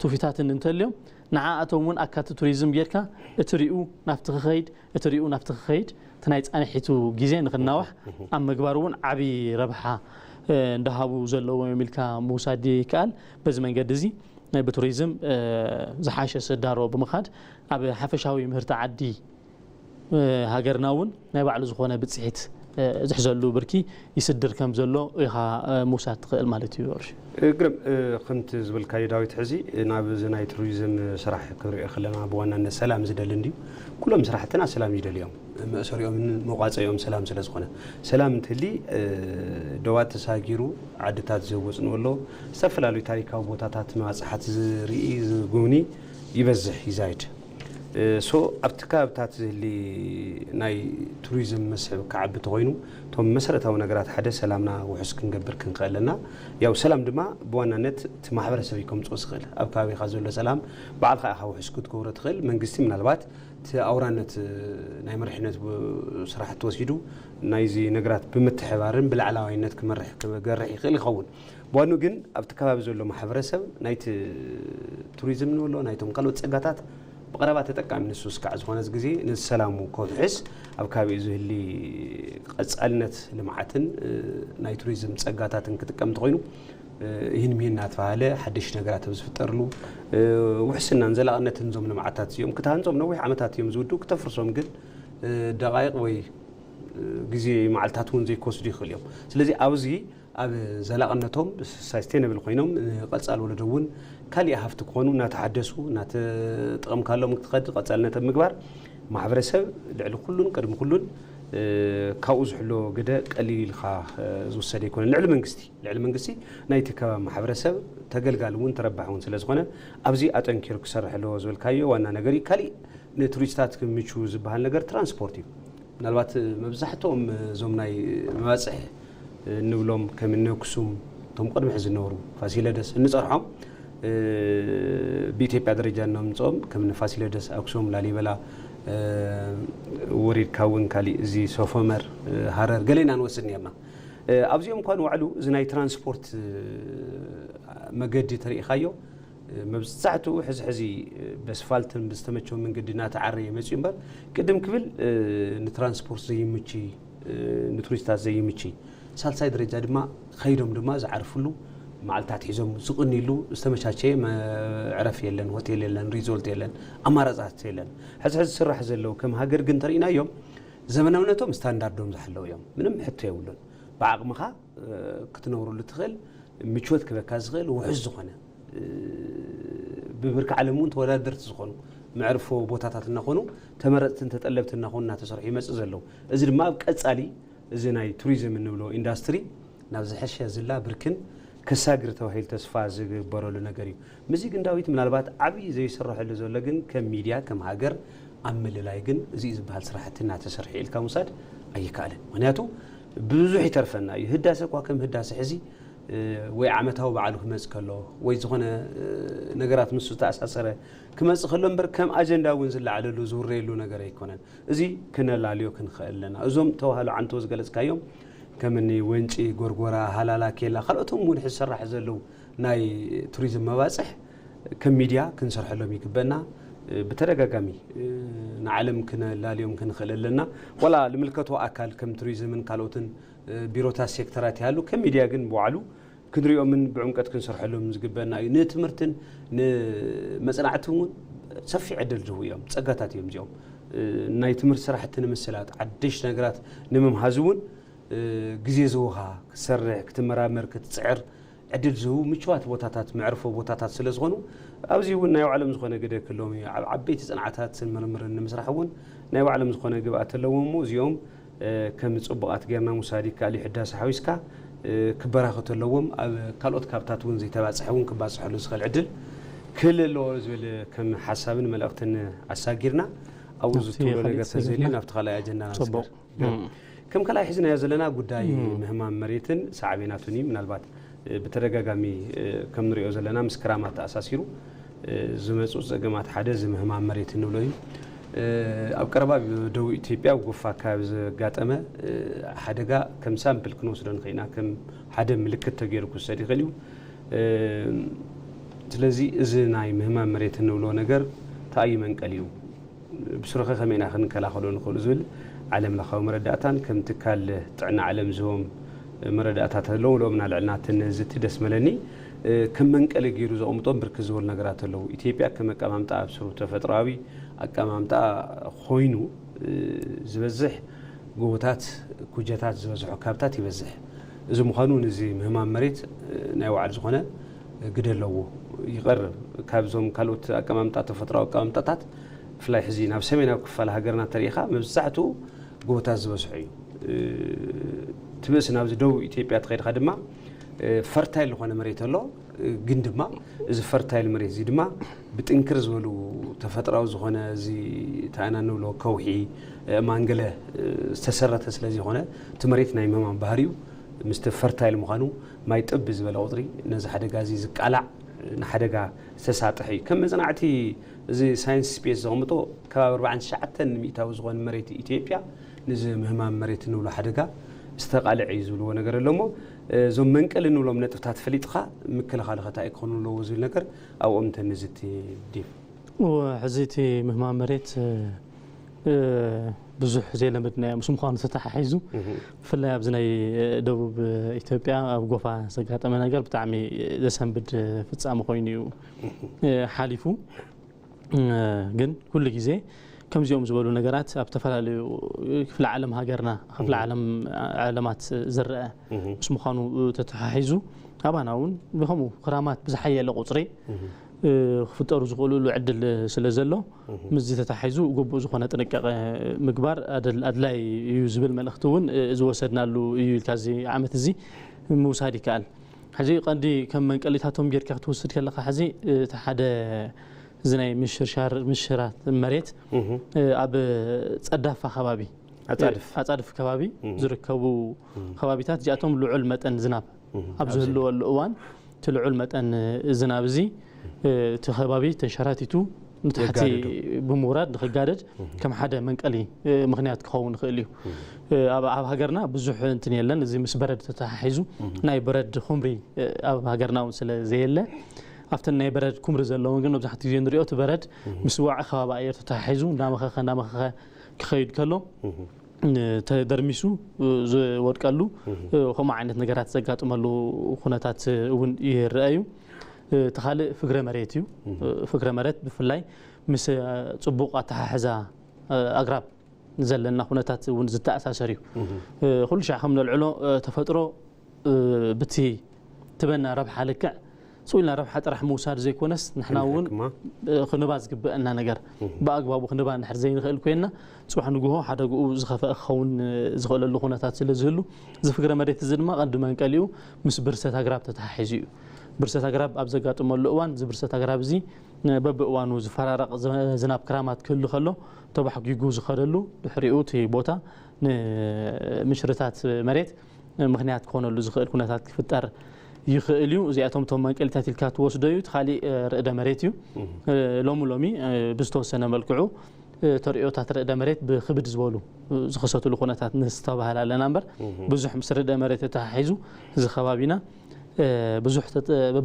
ትውፊታትን እንተልዮም ንዓኣቶም እውን ኣካቲ ቱሪዝም ጌርካ እቲ ሪኡ ናብቲ ክኸይድ እቲ ሪኡ ናብቲ ክኸይድ እቲ ናይ ፃንሒቱ ግዜ ንክናዋሕ ኣብ ምግባር እውን ዓብዪ ረብሓ እንዳሃቡ ዘለዎም እዮም ኢልካ ምውሳድ ይከኣል። በዚ መንገዲ እዚ ብቱሪዝም ዝሓሸ ስዳሮ ብምኻድ ኣብ ሓፈሻዊ ምህርቲ ዓዲ ሃገርና እውን ናይ ባዕሉ ዝኾነ ብፅሒት ዝሕዘሉ ብርኪ ይስድር ከም ዘሎ ኢኻ ምውሳድ ትኽእል ማለት እዩ። እግርም ከምቲ ዝበልካዮ ዳዊት ሕዚ ናብዚ ናይ ቱሪዝም ስራሕ ክንሪኦ ከለና ብዋናነት ሰላም ዝደሊ እንድዩ። ኩሎም ስራሕትና ሰላም ይደልዮም። መእሰሪኦምን መቋፀኦም ሰላም ስለ ዝኾነ ሰላም እንትህሊ ዶባት ተሳጊሩ ዓድታት ዝህወፅ ንበሎ ዝተፈላለዩ ታሪካዊ ቦታታት መባፅሓት ዝርኢ ዝጉብኒ ይበዝሕ ይዛይድ። ሶ ኣብቲ ከባብታት ዝህሊ ናይ ቱሪዝም መስሕብ ክዓቢ ተኮይኑ እቶም መሰረታዊ ነገራት ሓደ ሰላምና ውሑስ ክንገብር ክንክእል ኣለና። ያው ሰላም ድማ ብዋናነት እቲ ማሕበረሰብ እዩ ከምፅኦ ዝኽእል። ኣብ ከባቢኻ ዘሎ ሰላም ባዕልኻ ኢኻ ውሑስ ክትገብሮ ትኽእል። መንግስቲ ምናልባት እቲ ኣውራነት ናይ መሪሕነት ስራሕቲ ወሲዱ ናይዚ ነገራት ብምትሕባርን ብላዕላዋይነት ክመርሕ ክገርሕ ይኽእል ይኸውን። ብዋኑ ግን ኣብቲ ከባቢ ዘሎ ማሕበረሰብ ናይቲ ቱሪዝም ንብሎ ናይቶም ካልኦት ፀጋታት ብቐረባ ተጠቃሚ ንሱ እስካዕ ዝኾነስ ግዜ ነዚ ሰላሙ ከውሕስ ኣብ ከባቢኡ ዝህሊ ቀፃልነት ልምዓትን ናይ ቱሪዝም ፀጋታትን ክጥቀም እንተኾይኑ ይህን ምሂን እናተባሃለ ሓደሽ ነገራት ኣብ ዝፍጠርሉ ውሕስናን ዘላቕነትን እዞም ልምዓታት እዚኦም ክትሃንፆም ነዊሕ ዓመታት እዮም ዝውዱ ክተፍርሶም ግን ደቃይቕ ወይ ግዜ መዓልታት እውን ዘይክወስዱ ይኽእል እዮም። ስለዚ ኣብዚ ኣብ ዘላቕነቶም ሳስቴነብል ኮይኖም ንቐፃል ወለዶ እውን ካሊእ ሃፍቲ ክኾኑ እናተሓደሱ እናተጠቐምካሎም ክትኸድ ቀፃልነት ኣብ ምግባር ማሕበረሰብ ልዕሊ ኩሉን ቅድሚ ኩሉን ካብኡ ዝሕሎ ግደ ቀሊል ኢልካ ዝውሰድ ኣይኮነን። ልዕሊ መንግስቲ ልዕሊ መንግስቲ ናይቲ ከባቢ ማሕበረሰብ ተገልጋሊ እውን ተረባሒ እውን ስለ ዝኾነ ኣብዚ ኣጠንኪሩ ክሰርሕ ኣለዎ ዝበልካዮ ዋና ነገር እዩ። ካሊእ ንቱሪስታት ምቹው ዝበሃል ነገር ትራንስፖርት እዩ። ምናልባት መብዛሕትኦም እዞም ናይ መባፅሕ እንብሎም ከም እኒ ኣክሱም፣ እቶም ቅድሚ ሕዚ ዝነበሩ ፋሲለደስ እንፀርሖም፣ ብኢትዮጵያ ደረጃ እነምፅኦም ከም እኒ ፋሲለደስ፣ ኣክሱም፣ ላሊበላ፣ ወሪድካ እውን ካሊእ እዚ ሶፎመር፣ ሃረር ገለ ኢና ንወስድ ነርና። ኣብዚኦም እኳ ንባዕሉ እዚ ናይ ትራንስፖርት መገዲ ተሪኢኻዮ፣ መብዛሕትኡ ሕዚ ሕዚ በስፋልትን ብዝተመቸው መንገዲ እናተዓረየ መፅዩ እምበር፣ ቅድም ክብል ንትራንስፖርት ዘይምችይ፣ ንቱሪስታት ዘይምችይ፣ ሳልሳይ ደረጃ ድማ ከይዶም ድማ ዝዓርፍሉ፣ መዓልታት ሒዞም ዝቕንይሉ ዝተመቻቸየ መዕረፊ የለን፣ ሆቴል የለን፣ ሪዞርት የለን፣ ኣማራፅታት የለን። ሕዚ ሕዚ ዝስራሕ ዘለዉ ከም ሃገር ግን ተርኢናዮም፣ ዘመናውነቶም ስታንዳርዶም ዝሓለዉ እዮም። ምንም ሕቶ የብሉን። ብዓቕምኻ ክትነብረሉ ትኽእል፣ ምቾት ክበካ ዝኽእል ውሑስ ዝኾነ፣ ብብርኪ ዓለም እውን ተወዳደርቲ ዝኾኑ መዕርፎ ቦታታት እናኾኑ፣ ተመረፅትን ተጠለብትን እናኾኑ እናተሰርሑ ይመፅእ ዘለዉ። እዚ ድማ ኣብ ቀፃሊ እዚ ናይ ቱሪዝም እንብሎ ኢንዳስትሪ ናብ ዝሐሸ ዝላ ብርክን ከሳግር ተባሂሉ ተስፋ ዝግበረሉ ነገር እዩ። ምስዚ ግን ዳዊት ምናልባት ዓብዪ ዘይስረሐሉ ዘሎ ግን ከም ሚድያ ከም ሃገር ኣብ ምልላይ ግን እዚ ዝበሃል ስራሕቲ እናተሰርሐ ኢልካ ምውሳድ ኣይከኣልን። ምክንያቱ ብዙሕ ይተርፈና እዩ። ህዳሰ እኳ ከም ህዳሰ ሕዚ ወይ ዓመታዊ በዓሉ ክመፅ ከሎ ወይ ዝኾነ ነገራት ምስ ዝተኣሳሰረ ክመፅእ ከሎ እምበር ከም ኣጀንዳ እውን ዝለዓለሉ ዝውረየሉ ነገር ኣይኮነን። እዚ ክነላልዮ ክንኽእል ኣለና። እዞም ተባህሉ ዓንቶ ዝገለፅካዮም ከም እኒ ወንጪ፣ ጎርጎራ፣ ሃላላ፣ ኬላ ካልኦቶም እውን ሕዚ ሰራሕ ዘለዉ ናይ ቱሪዝም መባፅሕ ከም ሚድያ ክንሰርሐሎም ይግበና። ብተደጋጋሚ ንዓለም ክነላልዮም ክንኽእል ኣለና። ዋላ ልምልከቶ ኣካል ከም ቱሪዝምን ካልኦትን ቢሮታት ሴክተራት ይሃሉ ከም ሚድያ ግን ብባዕሉ ክንሪኦምን ብዕምቀት ክንሰርሐሎም ዝግበና እዩ። ንትምህርትን ንመፅናዕትን እውን ሰፊሕ ዕድል ዝህቡ እዮም፣ ፀጋታት እዮም እዚኦም። ናይ ትምህርቲ ስራሕቲ ንምስላጥ ሓደሽቲ ነገራት ንምምሃዝ እውን ግዜ ዝህቡኻ ክትሰርሕ ክትመራመር ክትፅዕር ዕድል ዝህቡ ምችዋት ቦታታት መዕርፎ ቦታታት ስለ ዝኾኑ ኣብዚ እውን ናይ ባዕሎም ዝኾነ ግደ ክህልዎም እዩ። ኣብ ዓበይቲ ፅንዓታትን ምርምርን ንምስራሕ እውን ናይ ባዕሎም ዝኾነ ግብኣት ኣለዎም እሞ እዚኦም ከም ፅቡቓት ጌርና ምውሳድ ይከኣል እዩ። ሕዳሰ ሓዊስካ ክበራኸቱ ኣለዎም። ኣብ ካልኦት ካብታት እውን ዘይተባፅሐ እውን ክባፅሐሉ ዝኽእል ዕድል ክህሉ ኣለዎ ዝብል ከም ሓሳብን መልእኽትን ኣሳጊርና ኣብኡ ዝትብሎ ነገር ተዘልዩ ናብቲ ካልኣይ ኣጀንዳና ንስገር። ከም ካልኣይ ሒዝናዮ ዘለና ጉዳይ ምህማም መሬትን ሳዕቤናቱን እዩ። ምናልባት ብተደጋጋሚ ከም ንሪኦ ዘለና ምስ ክራማት ተኣሳሲሩ ዝመፁ ፀገማት ሓደ እዚ ምህማም መሬት እንብሎ እዩ። ኣብ ቀረባ ደቡብ ኢትዮጵያ ኣብ ጎፋ ኣካባቢ ዘጋጠመ ሓደጋ ከም ሳምፕል ክንወስዶ ንኽእል ኢና፣ ከም ሓደ ምልክት ተገይሩ ክውሰድ ይኽእል እዩ። ስለዚ እዚ ናይ ምህማም መሬት እንብሎ ነገር እንታይ እዩ መንቀሊኡ? ብስሩኸ ከመይ ኢና ክንከላኸሎ ንኽእሉ ዝብል ዓለም ለኻዊ መረዳእታን ከም ትካል ጥዕና ዓለም ዝህቦም መረዳእታት ኣለዉ። ሎም ናልዕልና ትንዝቲ ደስ መለኒ ከም መንቀሊ ገይሩ ዘቕምጦም ብርክት ዝበሉ ነገራት ኣለዉ። ኢትዮጵያ ከም ኣቀማምጣ ኣብ ስሩ ተፈጥሮኣዊ ኣቀማምጣ ኮይኑ ዝበዝሕ ጎቦታት ኩጀታት ዝበዝሖ ካብታት ይበዝሕ። እዚ ምዃኑ ነዚ ምህማም መሬት ናይ ባዕሉ ዝኾነ ግደ ኣለዎ። ይቐርብ ካብዞም ካልኦት ኣቀማምጣ ተፈጥሮኣዊ ኣቀማምጣታት ብፍላይ ሕዚ ናብ ሰሜናዊ ክፋል ሃገርና ተሪኢኻ መብዛሕትኡ ጎቦታት ዝበዝሖ እዩ። ትብእስ ናብዚ ደቡብ ኢትዮጵያ ተኸይድካ ድማ ፈርታይል ዝኾነ መሬት ኣሎ። ግን ድማ እዚ ፈርታይል መሬት እዚ ድማ ብጥንክር ዝበሉ ተፈጥራዊ ዝኾነ እዚ እንታይ ኢና ንብሎ ከውሒ ማንገለ ዝተሰረተ ስለ ዝኾነ እቲ መሬት ናይ ምህማም ባህሪኡ ምስቲ ፈርታይል ምዃኑ ማይ ጥብ ዝበለ ቁፅሪ ነዚ ሓደጋ እዚ ዝቃላዕ ንሓደጋ ዝተሳጥሐ እዩ። ከም መፅናዕቲ እዚ ሳይንስ ስፔስ ዘቕምጦ ከባቢ ኣርባዓን ትሽዓተን ሚእታዊ ዝኾነ መሬት ኢትዮጵያ ንዚ ምህማም መሬት እንብሎ ሓደጋ ዝተቓልዐ እዩ ዝብልዎ ነገር ኣሎ እሞ እዞም መንቀሊ እንብሎም ነጥብታት ፈሊጥኻ ምክልኻል ኸ እንታይ ክኾኑ ኣለዎ ዝብል ነገር ኣብኦም ተንዝቲ ዲብ ሕዚ እቲ ምህማም መሬት ብዙሕ ዘይለመድናዮ ምስ ምዃኑ ተተሓሒዙ ብፍላይ ኣብዚ ናይ ደቡብ ኢትዮጵያ ኣብ ጎፋ ዘጋጠመ ነገር ብጣዕሚ ዘሰንብድ ፍፃሚ ኮይኑ እዩ ሓሊፉ። ግን ኩሉ ግዜ ከምዚኦም ዝበሉ ነገራት ኣብ ዝተፈላለዩ ክፍለ ዓለም ሃገርና ክፍለ ዓለም ዓለማት ዝረአ ምስ ምዃኑ ተተሓሒዙ ኣባና እውን ብከምኡ ክራማት ብዝሓየለ ቁፅሪ ክፍጠሩ ዝኽእሉሉ ዕድል ስለ ዘሎ ምስዚ ተታሒዙ ግቡእ ዝኾነ ጥንቃቄ ምግባር ኣድላይ እዩ ዝብል መልእኽቲ እውን ዝወሰድናሉ እዩ ኢልካ እዚ ዓመት እዚ ምውሳድ ይከኣል። ሕዚ ቀንዲ ከም መንቀሊታቶም ጌርካ ክትወስድ ከለካ ሕዚ እቲ ሓደ እዚ ናይ ምሽርሻር ምሽራት መሬት ኣብ ፀዳፋ ከባቢ ኣጻድፍ። ኣጻድፍ ከባቢ እም። ዝርከቡ እም። ከባቢታት እዚኣቶም ልዑል መጠን ዝናብ እም። ኣብ ኣብዚ ዝህልወሉ እዋን እቲ ልዑል መጠን ዝናብ እዚ እቲ ከባቢ ተንሸራቲቱ ንታሕቲ የጋድዶ። ብምውራድ ንክጋደድ እም። ከም ሓደ መንቀሊ ምክንያት ክኸውን ይኽእል እዩ። ኣብ ኣብ ሃገርና ብዙሕ እንትን የለን። እዚ ምስ በረድ ተተሓሒዙ እም። ናይ በረድ ኩምሪ ኣብ ሃገርና እውን ስለ ዘየለ ኣብተን ናይ በረድ ኩምሪ ዘለውን ግን መብዛሕትኡ ግዜ ንሪኦ እቲ በረድ ምስ ዋዒ ከባቢ ኣየር ተተሓሒዙ እንዳመኸኸ እንዳመኸኸ ክኸይድ ከሎ እም። ተደርሚሱ ዝወድቀሉ ከምኡ ዓይነት ነገራት ዘጋጥመሉ ኩነታት እውን ይረአ እዩ። እቲ ካልእ ፍግረ መሬት እዩ። ፍግረ መሬት ብፍላይ ምስ ጽቡቕ ኣተሓሕዛ ኣግራብ ዘለና ኩነታት እውን ዝተኣሳሰር እዩ። ኩሉ ሻዕ ከም ነልዕሎ ተፈጥሮ ብቲ ትበና ረብሓ ልክዕ ስኢልና ረብሓ ጥራሕ ምውሳድ ዘይኮነስ ንሕና እውን ክንባ ዝግበአና ነገር ብኣግባቡ ክንባ እንድሕር ዘይንኽእል ኮይና ጽባሕ ንግሆ ሓደግኡ ዝኸፈአ ክኸውን ዝኽእለሉ ኩነታት ስለ ዝህሉ እዚ ፍግረ መሬት እዚ ድማ ቀንዲ መንቀሊኡ ምስ ብርሰት ኣግራብ ተተሓሒዙ እዩ። ብርሰት ኣግራብ ኣብ ዘጋጥመሉ እዋን እዚ ብርሰት ኣግራብ እዚ በብእዋኑ ዝፈራረቕ ዝናብ ክራማት ክህሉ ከሎ ተባሕጊጉ ዝኸደሉ ድሕሪኡ እቲ ቦታ ንምሽርታት መሬት ምኽንያት ክኾነሉ ዝኽእል ኩነታት ክፍጠር ይኽእል እዩ። እዚኣቶም እቶም መንቀሊታት ኢልካ ትወስዶ እዩ። እቲ ካሊእ ርእደ መሬት እዩ። ሎሚ ሎሚ ብዝተወሰነ መልክዑ ተርእዮታት ርእደ መሬት ብክብድ ዝበሉ ዝኸሰትሉ ኩነታት ንስተባሃል ኣለና እምበር ብዙሕ ምስ ርእደ መሬት ተተሓሒዙ እዚ ከባቢና ብዙሕ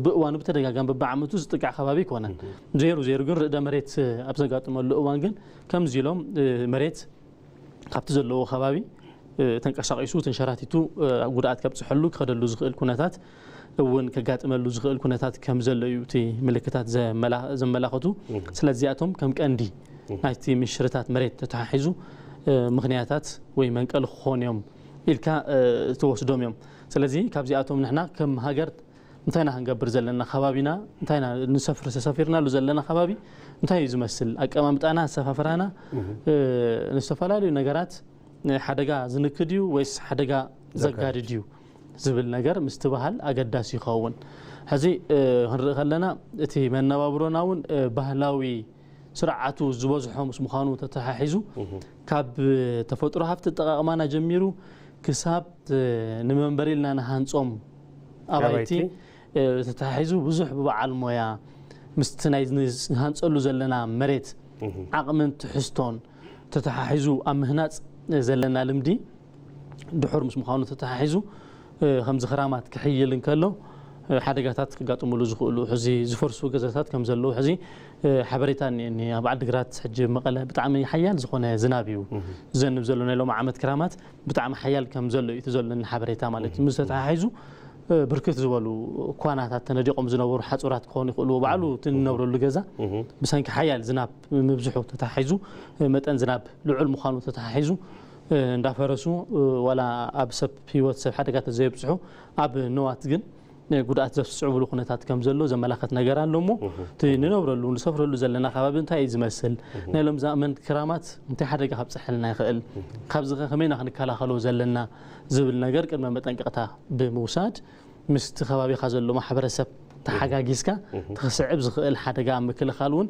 ብእዋኑ ብተደጋጋሚ በብዓመቱ ዝጥቃዕ ከባቢ ይኮነን። ዘይሩ ዘይሩ ግን ርእደ መሬት ኣብ ዘጋጥመሉ እዋን ግን ከምዚ ኢሎም መሬት ካብቲ ዘለዎ ከባቢ ተንቀሳቒሱ ተንሸራቲቱ ጉድኣት ከብፅሐሉ ክኸደሉ ዝኽእል ኩነታት እውን ከጋጥመሉ ዝኽእል ኩነታት ከም ዘሎ እዩ እቲ ምልክታት ዘመላኸቱ። ስለዚኣቶም ከም ቀንዲ ናይቲ ምሽርታት መሬት ተተሓሒዙ ምኽንያታት ወይ መንቀሊ ክኾኑ እዮም ኢልካ ትወስዶም እዮም። ስለዚ ካብዚኣቶም ንሕና ከም ሃገር እንታይ ኢና ክንገብር ዘለና ከባቢና እንታይ ኢና ንሰፍር ተሰፊርናሉ ዘለና ከባቢ እንታይ እዩ ዝመስል ኣቀማምጣና ኣሰፋፍራና ንዝተፈላለዩ ነገራት ሓደጋ ዝንክድ እዩ ወይስ ሓደጋ ዘጋድድ እዩ ዝብል ነገር ምስትብሃል ኣገዳሲ ይኸውን። ሕዚ ክንርኢ ከለና እቲ መነባብሮና እውን ባህላዊ ስርዓቱ ዝበዝሖ ምስ ምዃኑ ተተሓሒዙ ካብ ተፈጥሮ ሃፍቲ ኣጠቓቕማና ጀሚሩ ክሳብ ንመንበሪ ኢልና ንሃንጾም ኣባይቲ ተተሓሒዙ ብዙሕ ብበዓል ሞያ ምስቲ ናይ ንሃንጸሉ ዘለና መሬት ዓቕምን ትሕዝቶን ተተሓሒዙ ኣብ ምህናጽ ዘለና ልምዲ ድሑር ምስ ምዃኑ ተተሓሒዙ ከምዚ ክራማት ክሕይል እንከሎ ሓደጋታት ክጋጥሙሉ ዝኽእሉ ሕዚ ዝፈርሱ ገዛታት ከም ዘለዉ ሕዚ ሓበሬታ እኒአኒ። ኣብ ዓዲግራት ሕጂ መቐለ ብጣዕሚ ሓያል ዝኾነ ዝናብ እዩ ዝዘንብ ዘሎ ናይ ሎም ዓመት ክራማት ብጣዕሚ ሓያል ከም ዘሎ እዩ እቲ ዘለኒ ሓበሬታ ማለት እዩ። ምስ ተተሓሒዙ ብርክት ዝበሉ ኳናታት ተነዲቆም ዝነበሩ ሓፁራት ክኾኑ ይኽእሉ ባዕሉ እቲ ንነብረሉ ገዛ ብሰንኪ ሓያል ዝናብ ምብዝሑ ተተሓሒዙ መጠን ዝናብ ልዑል ምዃኑ ተተሓሒዙ እንዳፈረሱ ዋላ ኣብ ሰብ ህይወት ሰብ ሓደጋ ተዘየብፅሑ ኣብ ንዋት ግን ጉድኣት ዘስዕብሉ ኩነታት ከም ዘሎ ዘመላኸት ነገር ኣሎ እሞ እቲ ንነብረሉ ንሰፍረሉ ዘለና ከባቢ እንታይ እዩ ዝመስል ናይ ሎም ዘመን ክራማት እንታይ ሓደጋ ከብፅሐልና ይኽእል ካብዚ ከ ከመይና ክንከላኸሎ ዘለና ዝብል ነገር ቅድመ መጠንቀቕታ ብምውሳድ ምስቲ ከባቢኻ ዘሎ ማሕበረሰብ ተሓጋጊዝካ ትኽስዕብ ዝኽእል ሓደጋ ኣብ ምክልኻል እውን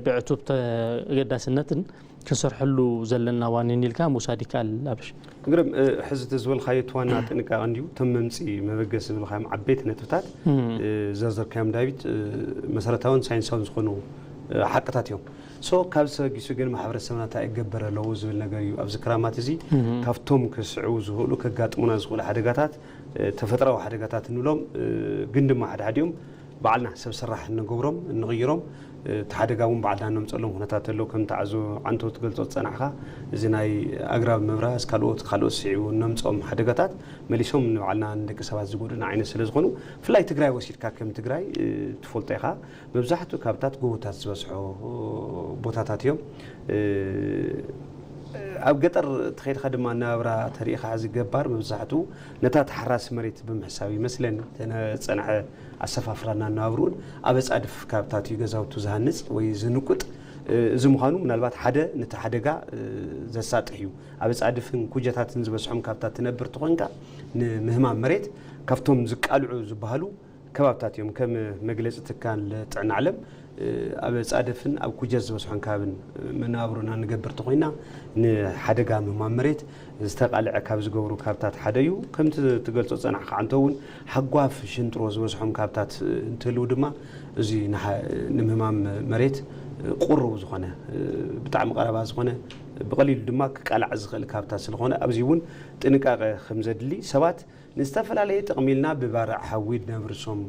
ብዕቱብ ተገዳስነትን ክንሰርሐሉ ዘለና ዋኒን ኢልካ ምውሳድ ይከኣል። ኣብሽ ግርም ሕዚ እቲ ዝበልካዮ እቲ ዋና ጥንቃቐ እንድዩ እቶም መምፂ መበገሲ ዝብልካዮም ዓበይቲ ነጥብታት ዘርዘርካዮም ዳዊት መሰረታውን ሳይንሳውን ዝኾኑ ሓቅታት እዮም። ሶ ካብ ሰበጊሱ ግን ማሕበረሰብና እንታይ ይገበር ኣለዎ ዝብል ነገር እዩ። ኣብዚ ክራማት እዚ ካብቶም ክስዕቡ ዝኽእሉ ከጋጥሙና ዝኽእሉ ሓደጋታት ተፈጥራዊ ሓደጋታት እንብሎም ግን ድማ ሓድሓዲኦም ባዕልና ሰብ ሰራሕ እንገብሮም እንቕይሮም እቲ ሓደጋ እውን ባዕልና እነምፀሎም ኩነታት ኣሎ። ከም ተዓዞ ዓንቶ ትገልፆ ዝፀናሕካ እዚ ናይ ኣግራብ ምብራስ ካልኦት ካልኦት ስዒቡ እነምፀኦም ሓደጋታት መሊሶም ንባዕልና ንደቂ ሰባት ዝጎድኡና ዓይነት ስለ ዝኾኑ ብፍላይ ትግራይ ወሲድካ ከም ትግራይ ትፈልጦ ኢኻ መብዛሕትኡ ካብታት ጎቦታት ዝበዝሖ ቦታታት እዮም። ኣብ ገጠር ተኸይድካ ድማ ኣነባብራ ተሪኢኻ ሕዚ ገባር መብዛሕትኡ ነታ ተሓራሲ መሬት ብምሕሳብ ይመስለኒ ተነ- ዝፀንሐ ኣሰፋፍራን ኣነባብርኡን ኣብ ኣፃድፍ ካብታት እዩ ገዛውቱ ዝሃንፅ ወይ ዝንቁጥ። እዚ ምዃኑ ምናልባት ሓደ ነቲ ሓደጋ ዘሳጥሕ እዩ። ኣብ ኣፃድፍን ኩጀታትን ዝበዝሖም ካብታት ትነብር ተኾንካ ንምህማም መሬት ካብቶም ዝቃልዑ ዝበሃሉ ከባብታት እዮም። ከም መግለጺ ትካል ጥዕና ዓለም ኣብ ጻደፍን ኣብ ኩጀት ዝበዝሖን ከባብን መነባብሮና ንገብር ተኾይና ንሓደጋ ምህማም መሬት ዝተቓልዐ ካብ ዝገብሩ ካብታት ሓደ እዩ። ከምቲ ትገልጾ ዝጸናሕካ ዓንቶ እውን ሓጓፍ ሽንጥሮ ዝበዝሖም ካብታት እንትህልው ድማ እዚ ንሓ- ንምህማም መሬት ቁሩብ ዝኾነ ብጣዕሚ ቀረባ ዝኾነ ብቐሊሉ ድማ ክቃላዕ ዝኽእል ካብታት ስለኾነ ኣብዚ እውን ጥንቃቐ ከም ዘድሊ ሰባት ንዝተፈላለየ ጥቕሚ ኢልና ብባርዕ ሓዊ ነብርሶም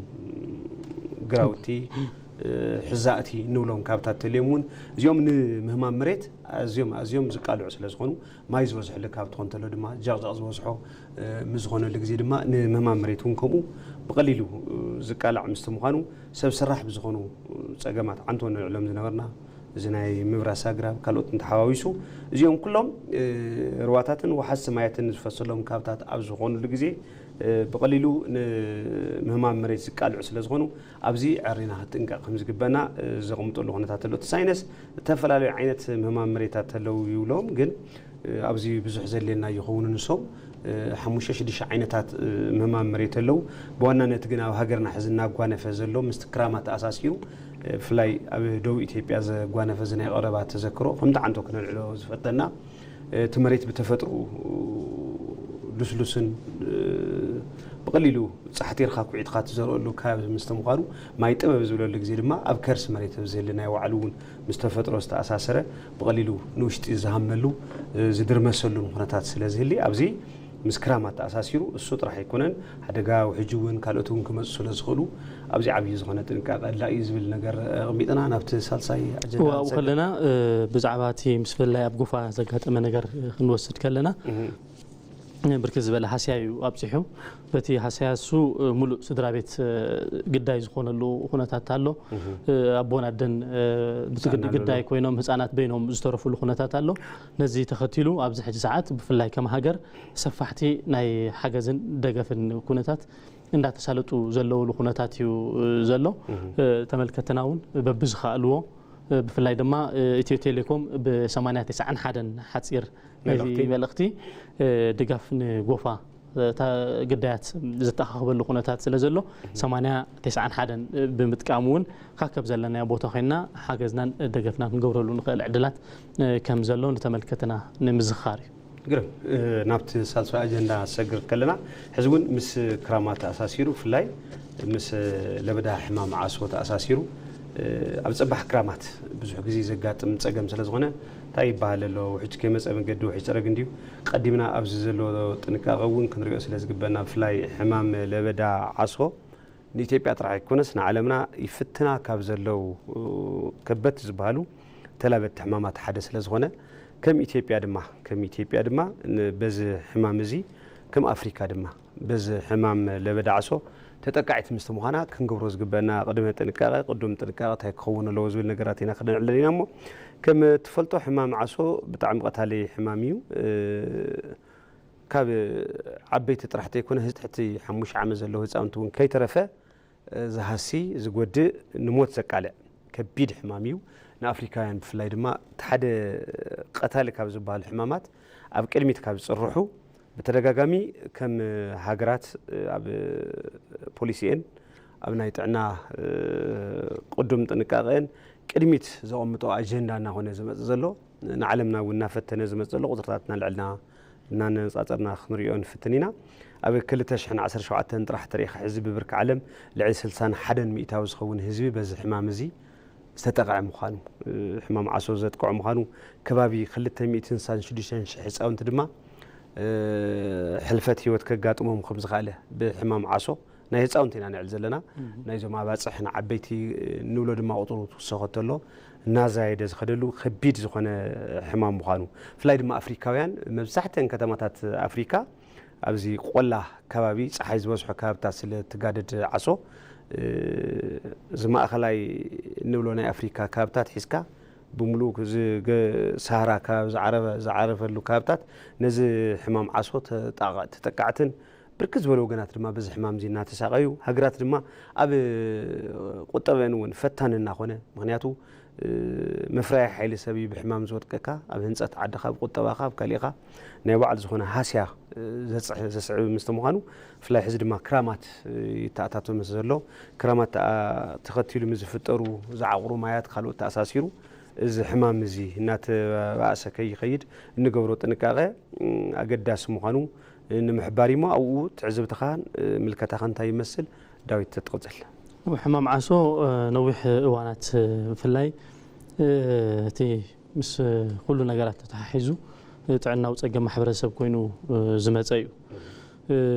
ግራውቲ ሕዛእቲ ንብሎም ካብታት ተልዮም እውን እዚኦም ንምህማም መሬት ኣዝዮም ኣዝዮም ዝቃልዑ ስለ ዝኾኑ ማይ ዝበዝሕሉ ካብ ትኾን ተሎ ድማ ጃቕጃቕ ዝበዝሖ ምስ ዝኾነሉ ግዜ ድማ ንምህማም መሬት እውን ከምኡ ብቐሊሉ ዝቃላዕ ምስቲ ምዃኑ ሰብ ሰራሕ ብዝኾኑ ፀገማት ዓንቶ ንልዕሎም ዝነበርና እዚ ናይ ምብራስ ኣግራብ ካልኦትን ተሓዋዊሱ እዚኦም ኩሎም ርዋታትን ወሓዝቲ ማያትን ዝፈሰሎም ካብታት ኣብ ዝኾኑሉ ግዜ ብቐሊሉ ንምህማም መሬት ዝቃልዑ ስለ ዝኾኑ ኣብዚ ዕሪና ክጥንቀቕ ከም ዝግበና ዘቕምጠሉ ኩነታት ኣሎ። እቲ ሳይነስ ዝተፈላለዩ ዓይነት ምህማም መሬታት ተለው ይብሎም ግን ኣብዚ ብዙሕ ዘድልየና ይኸውን ንሶም ሓሙሽተ ሽዱሽተ ዓይነታት ምህማም መሬት ኣለዉ። ብዋናነት ግን ኣብ ሃገርና ሕዚ እናጓነፈ ዘሎ ምስቲ ክራማት ተኣሳሲሩ ብፍላይ ኣብ ደቡብ ኢትዮጵያ ዘጓነፈ እዚ ናይ ቀረባ ተዘክሮ ከምቲ ዓንቶ ክነልዕሎ ዝፈተና እቲ መሬት ብተፈጥሮ ልስሉስን ብቐሊሉ ጻሕቲርካ ኩዒትካ ትዘርኦሉ ከባቢ ምስ ምዃኑ ማይ ጥበብ ዝብለሉ ግዜ ድማ ኣብ ከርሲ መሬት ዝህሊ ናይ ባዕሉ እውን ምስ ተፈጥሮ ዝተኣሳሰረ ብቐሊሉ ንውሽጢ ዝሃመሉ ዝድርመሰሉ ኩነታት ስለ ዝህሊ ኣብዚ ምስ ክራማት ተኣሳሲሩ እሱ ጥራሕ ኣይኮነን ሓደጋ ውሕጂ እውን ካልኦት እውን ክመፁ ስለ ዝኽእሉ ኣብዚ ዓብዪ ዝኾነ ጥንቃቐ ኣድላዩ ዝብል ነገር ኣቕሚጥና ናብቲ ሳልሳይ ኣጀንዳ ኣብኡ ከለና ብዛዕባ እቲ ምስ ፍልላይ ኣብ ጎፋ ዘጋጠመ ነገር ክንወስድ ከለና ብርክት ዝበለ ሃስያ እዩ ኣብፂሑ። በቲ ሃስያ እሱ ሙሉእ ስድራ ቤት ግዳይ ዝኾነሉ ኩነታት ኣሎ። ኣቦን ኣደን ብትግዲ ግዳይ ኮይኖም ህፃናት በይኖም ዝተረፉሉ ኩነታት ኣሎ። ነዚ ተኸቲሉ ኣብዚ ሕጂ ሰዓት ብፍላይ ከም ሃገር ሰፋሕቲ ናይ ሓገዝን ደገፍን ኩነታት እንዳተሳለጡ ዘለውሉ ኩነታት እዩ ዘሎ። ተመልከትና እውን በብዝኸኣልዎ ብፍላይ ድማ ኢትዮ ቴሌኮም ብ ሰማንያ ተስዓን ሓደን ሓፂር ናይ መልእኽቲ ድጋፍ ንጎፋ ግዳያት ዝተኣኻኽበሉ ኩነታት ስለ ዘሎ ሰማንያ ተስዓን ሓደን ብምጥቃም እውን ካከብ ዘለናዮ ቦታ ኮይንና ሓገዝናን ደገፍናን ክንገብረሉ ንኽእል ዕድላት ከም ዘሎ ንተመልከትና ንምዝኻር እዩ። ግርም ናብቲ ሳልሳይ ኣጀንዳ ሰግር ከለና ሕዚ እውን ምስ ክራማት ተኣሳሲሩ ብፍላይ ምስ ለበዳ ሕማም ዓሶ ተኣሳሲሩ ኣብ ፀባሕ ክራማት ብዙሕ ግዜ ዘጋጥም ፀገም ስለ ዝኾነ እንታይ ይበሃል ኣሎ ውሕጅ ከይመፀ መንገዲ ውሕጅ ፀረግ እንድዩ ቀዲምና ኣብዚ ዘሎ ጥንቃቐ እውን ክንሪኦ ስለ ዝግበና ብፍላይ ሕማም ለበዳ ዓሶ ንኢትዮጵያ ጥራሕ ኣይኮነስ ንዓለምና ይፍትና ካብ ዘለው ከበድቲ ዝበሃሉ ተላበድቲ ሕማማት ሓደ ስለ ዝኾነ ከም ኢትዮጵያ ድማ ከም ኢትዮጵያ ድማ በዚ ሕማም እዚ ከም ኣፍሪካ ድማ በዚ ሕማም ለበዳ ዓሶ ተጠቃዒት ምስቲ ምዃና ክንገብሮ ዝግበአና ቅድመ ጥንቃቐ ቅዱም ጥንቃቐ እንታይ ክኸውን ኣለዎ ዝብል ነገራት ኢና ክነዕልል ኢና እሞ ከም ትፈልጦ ሕማም ዓሶ ብጣዕሚ ቀታሊ ሕማም እዩ። ካብ ዓበይቲ ጥራሕ ተይኮነ ትሕቲ ሓሙሽተ ዓመት ዘለዉ ህፃውንቲ እውን ከይተረፈ ዝሃሲ ዝጎድእ ንሞት ዘቃልዕ ከቢድ ሕማም እዩ። ንኣፍሪካውያን ብፍላይ ድማ እቲ ሓደ ቀታሊ ካብ ዝበሃሉ ሕማማት ኣብ ቅድሚት ካብ ዝፅርሑ ብተደጋጋሚ ከም ሃገራት ኣብ ፖሊሲኤን ኣብ ናይ ጥዕና ቅዱም ጥንቃቄን ቅድሚት ዘቐምጦ ኣጀንዳ እናኾነ ዝመፅእ ዘሎ ንዓለምና እውን እናፈተነ ዝመፅእ ዘሎ ቁፅርታት እናልዕልና እናነፃፀርና ክንሪኦ ንፍትን ኢና። ኣብ ክልተ ሽሕን ዓሰርተ ሸውዓተን ጥራሕ ተሪኢኻ ሕዚ ብብርኪ ዓለም ልዕሊ ስልሳን ሓደን ሚእታዊ ዝኸውን ህዝቢ በዚ ሕማም እዚ ዝተጠቕዐ ምዃኑ፣ ሕማም ዓሶ ዘጥቅዖ ምዃኑ፣ ከባቢ ክልተ ሚእትን ስሳን ሽዱሽተን ሽሕ ህፃውንቲ ድማ ሕልፈት ህይወት ከጋጥሞም ከም ዝኸኣለ ብሕማም ዓሶ ናይ ህፃውንቲ ኢና ንዕል ዘለና ናይዞም ኣባፅሕ ንዓበይቲ ንብሎ ድማ ቁፅሩ ትውሰኸ ተሎ እናዛየደ ዝኸደሉ ከቢድ ዝኾነ ሕማም ምዃኑ ብፍላይ ድማ ኣፍሪካውያን መብዛሕተን ከተማታት ኣፍሪካ ኣብዚ ቆላ ከባቢ ፀሓይ ዝበዝሖ ከባብታት ስለ ትጋደድ ዓሶ እዚ ማእኸላይ እንብሎ ናይ ኣፍሪካ ከባብታት ሒዝካ ብምሉእ እዚ ሳህራ ከባቢ ዝዓረፈሉ ከባብታት ነዚ ሕማም ዓሶ ተጠቃዕትን ብርክት ዝበለ ወገናት ድማ በዚ ሕማም እዚ እናተሳቀዩ ሃገራት ድማ ኣብ ቁጠበን እውን ፈታኒ እናኾነ ምክንያቱ መፍረያ ሓይሊ ሰብ እዩ ብሕማም ዝወድቀካ። ኣብ ህንፀት ዓድኻ፣ ኣብ ቁጠባኻ፣ ኣብ ካሊእኻ ናይ ባዕሉ ዝኾነ ሃስያ ዘስዕብ ምስተ ምዃኑ፣ ብፍላይ ሕዚ ድማ ክራማት ይተኣታቶ ምስ ዘሎ፣ ክራማት ተኸቲሉ ምስ ዝፍጠሩ ዝዓቑሩ ማያት ካልኦት ተኣሳሲሩ እዚ ሕማም እዚ እናተባእሰ ከይኸይድ እንገብሮ ጥንቃቐ ኣገዳሲ ምዃኑ ንምሕባር እሞ ኣብኡ ትዕዝብትኻን ምልከታኻን እንታይ ይመስል? ዳዊት ትቕጽል። ሕማም ዓሶ ነዊሕ እዋናት ብፍላይ እቲ ምስ ኩሉ ነገራት ተተሓሒዙ ጥዕናዊ ጸገም ማሕበረሰብ ኮይኑ ዝመጸ እዩ።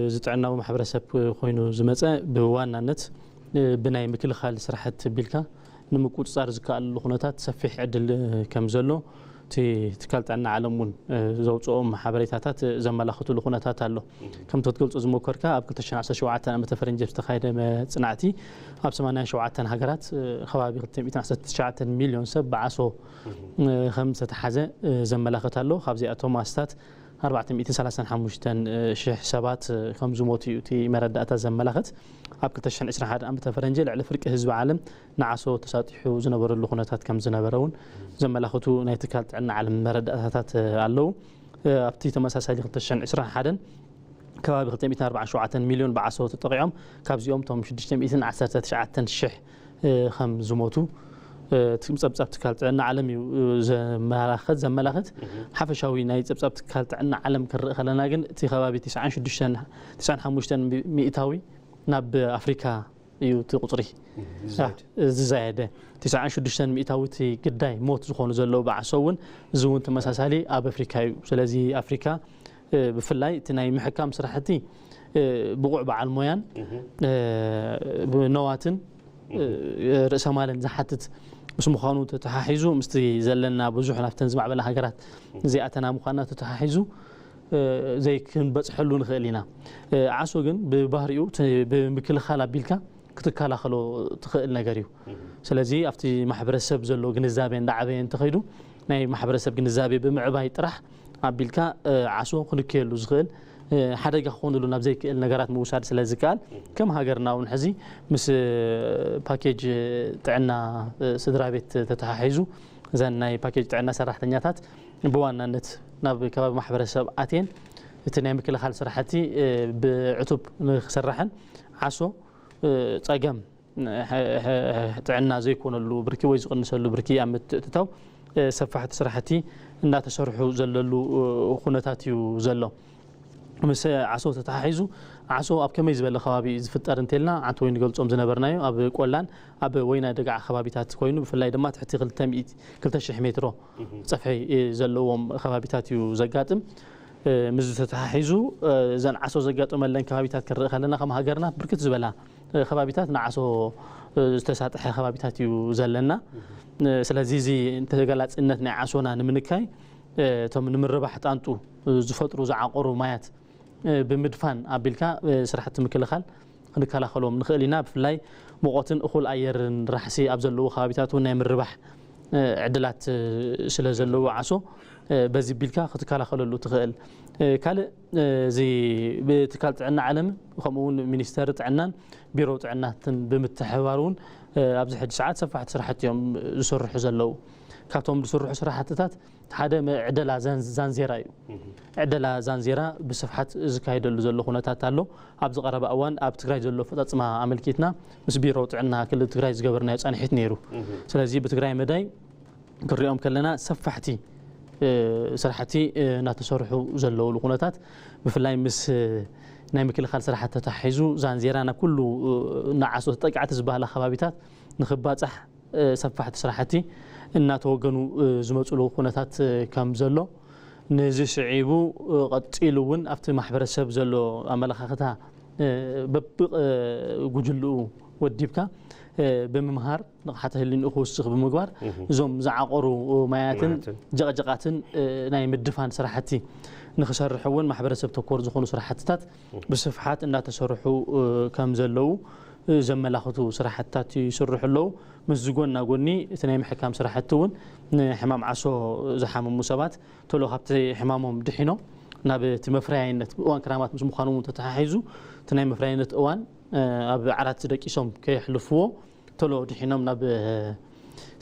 እዚ ጥዕናዊ ማሕበረሰብ ኮይኑ ዝመጸ ብዋናነት ብናይ ምክልኻል ስራሕቲ ቢልካ ንምቁጽጻር ዝከኣለሉ ኩነታት ሰፊሕ ዕድል ከም ዘሎ እቲ ትካል ጥዕና ዓለም እውን ዘውፅኦም ሓበሬታታት ዘመላኽትሉ ኩነታት ኣሎ። ከምቲ ክትገልጾ ዝሞከርካ ኣብ ክልተ ሽሕን ዓሰርተ ሸውዓተን ዓመተ ፈረንጂ ዝተኻየደ መጽናዕቲ ኣብ ሰማንያን ሸውዓተን ሃገራት ከባቢ ክልተ ሚእትን ዓሰርተ ትሽዓተን ሚልዮን ሰብ ብዓሶ ከም ዝተተሓዘ ዘመላኽት ኣሎ። ካብዚኣቶም ኣስታት ኣርባዕተ ሚእትን ሰላሳን ሓሙሽተን ሽሕ ሰባት ከም ዝሞቱ እዩ እቲ መረዳእታ ዘመላኽት። ኣብ ክልተ ሽሕን ዕስራን ሓደን ዓመተ ፈረንጂ ልዕሊ ፍርቂ ህዝቢ ዓለም ንዓሶ ተሳጢሑ ዝነበረሉ ኩነታት ከም ዝነበረ እውን ዘመላኽቱ ናይ ትካል ጥዕና ዓለም መረዳእታታት ኣለዉ። ኣብቲ ተመሳሳሊ ክልተ ሽሕን ዕስራን ሓደን ከባቢ ክልተ ሚእትን ኣርባዓን ሸውዓተን ሚልዮን ብዓሶ ተጠቒዖም፣ ካብዚኦም እቶም ሽዱሽተ ሚእትን ዓሰርተ ትሽዓተን ሽሕ ከም ዝሞቱ እቲ ጸብጻብ ትካል ጥዕና ዓለም እዩ ዘመላኽት። ዘመላኽት ሓፈሻዊ ናይ ጸብጻብ ትካል ጥዕና ዓለም ክንርኢ ከለና ግን እቲ ከባቢ ትስዓን ሽዱሽተን ትስዓን ሓሙሽተን ሚእታዊ ናብ ኣፍሪካ እዩ እቲ ቁጽሪ ዝዛየደ። ትስዓን ሽዱሽተን ሚእታዊ እቲ ግዳይ ሞት ዝኾኑ ዘለዉ ብዓሶ እውን እዚ እውን ተመሳሳሊ ኣብ ኣፍሪካ እዩ። ስለዚ ኣፍሪካ ብፍላይ እቲ ናይ ምሕካም ስራሕቲ ብቑዕ በዓል ሞያን ብነዋትን ርእሰ ማልን ዝሓትት ምስ ምዃኑ ተተሓሒዙ ምስቲ ዘለና ብዙሕ ናብተን ዝማዕበላ ሃገራት ዘይኣተና ምዃንና ተተሓሒዙ ዘይክንበፅሐሉ ንኽእል ኢና። ዓሶ ግን ብባህሪኡ ብምክልኻል ኣቢልካ ክትከላኸሎ ትኽእል ነገር እዩ። ስለዚ ኣብቲ ማሕበረሰብ ዘሎ ግንዛቤ እንዳዓበየ እንተኸይዱ ናይ ማሕበረሰብ ግንዛቤ ብምዕባይ ጥራሕ ኣቢልካ ዓሶ ክንክየሉ ዝኽእል ሓደጋ ክኾንሉ ናብ ዘይክእል ነገራት ምውሳድ ስለ ዝከኣል ከም ሃገርና እውን ሕዚ ምስ ፓኬጅ ጥዕና ስድራ ቤት ተተሓሒዙ እዘን ናይ ፓኬጅ ጥዕና ሰራሕተኛታት ብዋናነት ናብ ከባቢ ማሕበረሰብ ኣትየን እቲ ናይ ምክልኻል ስራሕቲ ብዕቱብ ንክስራሕን ዓሶ ጸገም ጥዕና ዘይኮነሉ ብርኪ ወይ ዝቕንሰሉ ብርኪ ኣብ ምትእትታው ሰፋሕቲ ስራሕቲ እናተሰርሑ ዘለሉ ኩነታት እዩ ዘሎ። ምስ ዓሶ ተተሓሒዙ ዓሶ ኣብ ከመይ ዝበለ ከባቢ እዩ ዝፍጠር እንተልና ዓንተ ወይ ንገልጾም ዝነበርናዮ ኣብ ቆላን ኣብ ወይና ደጋዓ ከባቢታት ኮይኑ ብፍላይ ድማ ትሕቲ ክልተ ሚእቲ ክልተ ሽሕ ሜትሮ ጸፍሒ ዘለዎም ከባቢታት እዩ ዘጋጥም። ምስዚ ተተሓሒዙ እዘን ዓሶ ዘጋጠመለን ከባቢታት ክንርኢ ከለና ከም ሃገርና ብርክት ዝበላ ከባቢታት ንዓሶ ዝተሳጥሐ ከባቢታት እዩ ዘለና። ስለዚ እዚ ተገላፅነት ናይ ዓሶና ንምንካይ እቶም ንምርባሕ ጣንጡ ዝፈጥሩ ዝዓቆሩ ማያት ብምድፋን ኣቢልካ ስራሕቲ ምክልኻል ክንከላኸሎም ንኽእል ኢና። ብፍላይ ሙቐትን እኹል ኣየርን ራሕሲ ኣብ ዘለዉ ከባቢታት እውን ናይ ምርባሕ ዕድላት ስለ ዘለዉ ዓሶ በዚ ቢልካ ክትከላኸለሉ ትኽእል። ካልእ እዚ ብትካል ጥዕና ዓለም ከምኡ እውን ሚኒስተር ጥዕናን ቢሮ ጥዕናትን ብምትሕባር እውን ኣብዚ ሕጂ ሰዓት ሰፋሕቲ ስራሕቲ እዮም ዝስርሑ ዘለዉ። ካብቶም ዝስርሑ ስራሕትታት ሓደ ዕደላ ዛንዜራ እዩ። ዕደላ ዛንዜራ ብስፍሓት ዝካየደሉ ዘሎ ኩነታት ኣሎ። ኣብዚ ቀረባ እዋን ኣብ ትግራይ ዘሎ ኣፈፃፅማ ኣመልኪትና ምስ ቢሮ ጥዕና ክልል ትግራይ ዝገበርናዮ ፃንሒት ነይሩ። ስለዚ ብትግራይ መዳይ ክንሪኦም ከለና ሰፋሕቲ ስራሕቲ እናተሰርሑ ዘለውሉ ኩነታት ብፍላይ ምስ ናይ ምክልኻል ስራሕቲ ተታሒዙ ዛንዜራ ናብ ኩሉ ንዓሶ ተጠቃዕቲ ዝበሃላ ከባቢታት ንክባፃሕ ሰፋሕቲ ስራሕቲ እናተወገኑ ዝመፅሉ ኩነታት ከም ዘሎ ነዚ ስዒቡ ቀፂሉ እውን ኣብቲ ማሕበረሰብ ዘሎ ኣመለኻኽታ በብጉጅልኡ ወዲብካ ብምምሃር ንቕሓተ ህሊንኡ ክውስኽ ብምግባር እዞም ዝዓቆሩ ማያትን ጀቕጀቓትን ናይ ምድፋን ስራሕቲ ንክሰርሑ እውን ማሕበረሰብ ተኮር ዝኾኑ ስራሕትታት ብስፍሓት እናተሰርሑ ከም ዘለዉ ዘመላኽቱ ስራሕትታት ይስርሑ ኣለዉ። ምስ ዝጎና ጎኒ እቲ ናይ ምሕካም ስራሕቲ እውን ንሕማም ዓሶ ዝሓመሙ ሰባት ቶሎ ካብቲ ሕማሞም ድሒኖም ናብ እቲ መፍረያይነት እዋን ክራማት ምስ ምዃኑ እውን ተተሓሒዙ እቲ ናይ መፍረያይነት እዋን ኣብ ዓራት ደቂሶም ከየሕልፍዎ ቶሎ ድሒኖም ናብ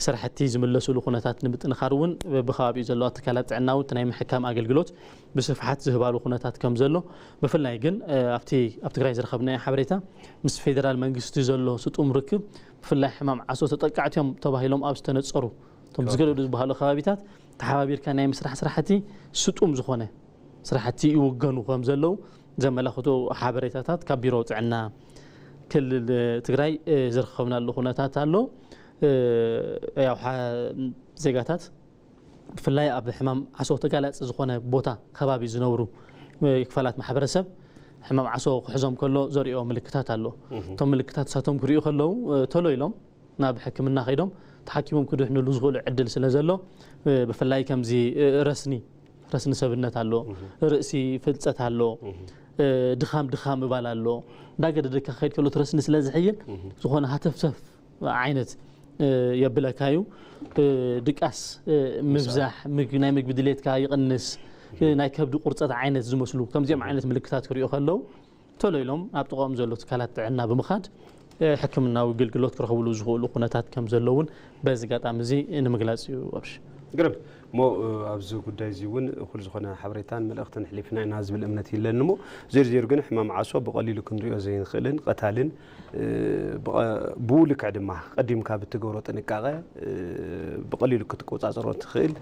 ስራሕቲ ዝምለስሉ ኩነታት ንምጥንኻር እውን ብከባቢኡ ዘለዋ ትካላት ጥዕና እውን ናይ ምሕካም ኣገልግሎት ብስፍሓት ዝህባሉ ኩነታት ከም ዘሎ፣ ብፍላይ ግን ኣብቲ ኣብ ትግራይ ዝረኸብናዮ ሓበሬታ ምስ ፌደራል መንግስቲ ዘሎ ስጡም ርክብ ብፍላይ ሕማም ዓሶ ተጠቃዕቲ እዮም ተባሂሎም ኣብ ዝተነፀሩ እቶም ዝገደዱ ዝበሃሉ ከባቢታት ተሓባቢርካ ናይ ምስራሕ ስራሕቲ ስጡም ዝኾነ ስራሕቲ ይውገኑ ከም ዘለዉ ዘመላኽቱ ሓበሬታታት ካብ ቢሮ ጥዕና ክልል ትግራይ ዝረኸብናሉ ኩነታት ኣሎ። ያው ዜጋታት ብፍላይ ኣብ ሕማም ዓሶ ተጋላፂ ዝኾነ ቦታ ከባቢ ዝነብሩ ክፋላት ማሕበረሰብ ሕማም ዓሶ ክሕዞም ከሎ ዘሪኦ ምልክታት ኣሎ። እቶም ምልክታት እሳቶም ክሪኡ ከለዉ ተሎ ኢሎም ናብ ሕክምና ከይዶም ተሓኪሞም ክድሕንሉ ዝኽእሉ ዕድል ስለ ዘሎ ብፍላይ ከምዚ ረስኒ ረስኒ ሰብነት ኣሎ፣ ርእሲ ፍልፀት ኣሎ፣ ድኻም ድኻም ምባል ኣሎ። እንዳገደደካ ክኸይድ ከሎ እቲ ረስኒ ስለ ዝሕይል ዝኾነ ሃተፍተፍ ዓይነት የብለካ እዩ። ድቃስ ምብዛሕ፣ ናይ ምግቢ ድሌትካ ይቕንስ፣ ናይ ከብዲ ቁርፀት ዓይነት ዝመስሉ ከምዚኦም ዓይነት ምልክታት ክሪኡ ከለዉ ቶሎ ኢሎም ኣብ ጥቕኦም ዘሎ ትካላት ጥዕና ብምኻድ ሕክምናዊ ግልግሎት ክረኽብሉ ዝኽእሉ ኩነታት ከም ዘለውን በዚ ኣጋጣሚ እዚ ንምግላፅ እዩ። ኣብሽ ግርም እሞ ኣብዚ ጉዳይ እዚ እውን እኹል ዝኾነ ሓበሬታን መልእኽትን ሕሊፍና ኢና ዝብል እምነት የለን እሞ ዜር ዜሩ ግን ሕማም ዓሶ ብቐሊሉ ክንሪኦ ዘይንኽእልን ቀታልን ብኡ ልክዕ ድማ ቀዲምካ ብትገብሮ ጥንቃቐ ብቐሊሉ ክትቆፃፀሮ ትኽእል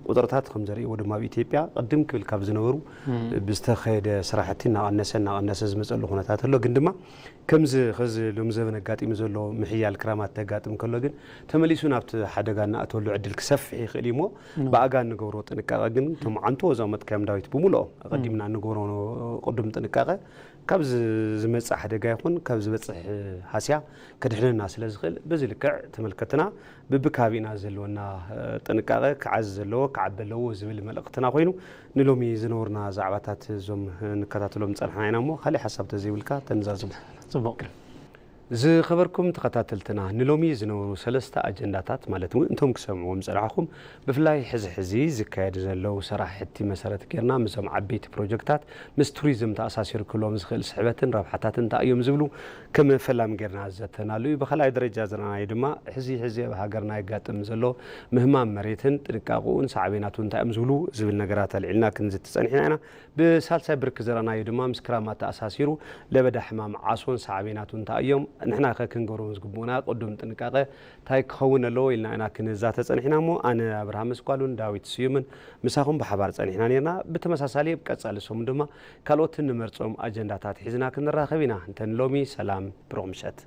ቁፅርታት ከም ዘርእዎ ድማ ኣብ ኢትዮጵያ ቅድም ክብል ካብ ዝነበሩ ብዝተኸየደ ስራሕቲ እናቐነሰ እናቐነሰ ዝመፀሉ ኩነታት ኣሎ። ግን ድማ ከምዚ ኸዚ ሎሚ ዘበን ኣጋጢሙ ዘሎ ምሕያል ክራማት ተጋጥም ከሎ ግን ተመሊሱ ናብቲ ሓደጋ እናእተወሉ ዕድል ክሰፍሕ ይኽእል እዩ እሞ ብኣጋ እንገብሮ ጥንቃቐ ግን እቶም ዓንቶ እዞም መጥካዮም ዳዊት ብምልኦም ኣቐዲምና እንገብሮ ቅዱም ጥንቃቐ ካብ ዝመፅእ ሓደጋ ይኹን ካብ ዝበፅሕ ሃስያ ከድሕነና ስለ ዝኽእል በዚ ልክዕ ተመልከትና ብብካቢና ዘለወና ጥንቃቐ ክዓዝ ዘለዎ ክዓቢ ኣለዎ ዝብል መልእኽትና ኮይኑ ንሎሚ ዝነበሩና ዛዕባታት እዞም ንከታተሎም ዝፀናሕና ኢና እሞ ካሊእ ሓሳብ ተዘይብልካ ተንዛዝሙ። ፅቡቅ። ዝኸበርኩም ተኸታተልትና ንሎሚ ዝነበሩ ሰለስተ ኣጀንዳታት ማለት እውን እንቶም ክሰምዕዎም ዝፀናሕኹም ብፍላይ ሕዚ ሕዚ ዝካየዱ ዘለዉ ሰራሕቲ መሰረት ጌርና ምስዞም ዓበይቲ ፕሮጀክታት ምስ ቱሪዝም ተኣሳሲሩ ክህልዎም ዝኽእል ስሕበትን ረብሓታትን እንታይ እዮም ዝብሉ ከም ፈላሚ ጌርና ዝዘተናሉ እዩ። ብኻልኣይ ደረጃ ዝረኣናዮ ድማ ሕዚ ሕዚ ኣብ ሃገርና የጋጥም ዘሎ ምህማም መሬትን ጥንቃቕኡን ሳዕቤናቱ እንታይ እዮም ዝብሉ ዝብል ነገራት ኣልዒልና ክንዝቲ ጸኒሕና ኢና። ብሳልሳይ ብርኪ ዝረኣናዮ ድማ ምስ ክራማት ተኣሳሲሩ ለበዳ ሕማም ዓሶን ሳዕቤናቱ እንታይ እዮም ንሕና ከ ክንገብሮም ዝግብኡና ቅዱም ጥንቃቐ እንታይ ክኸውን ኣለዎ ኢልና ኢና ክንዛተ ጸኒሕና እሞ ኣነ ኣብርሃም መስኳሉን ዳዊት ስዩምን ምሳኹም ብሓባር ጸኒሕና ኔርና። ብተመሳሳሊ ኣብ ቀጻሊ ሰሙን ድማ ካልኦት እንመርጾም ኣጀንዳታት ሒዝና ክንራኸብ ኢና። እንተ ንሎሚ ሰላም ብሩኽ ምሸት።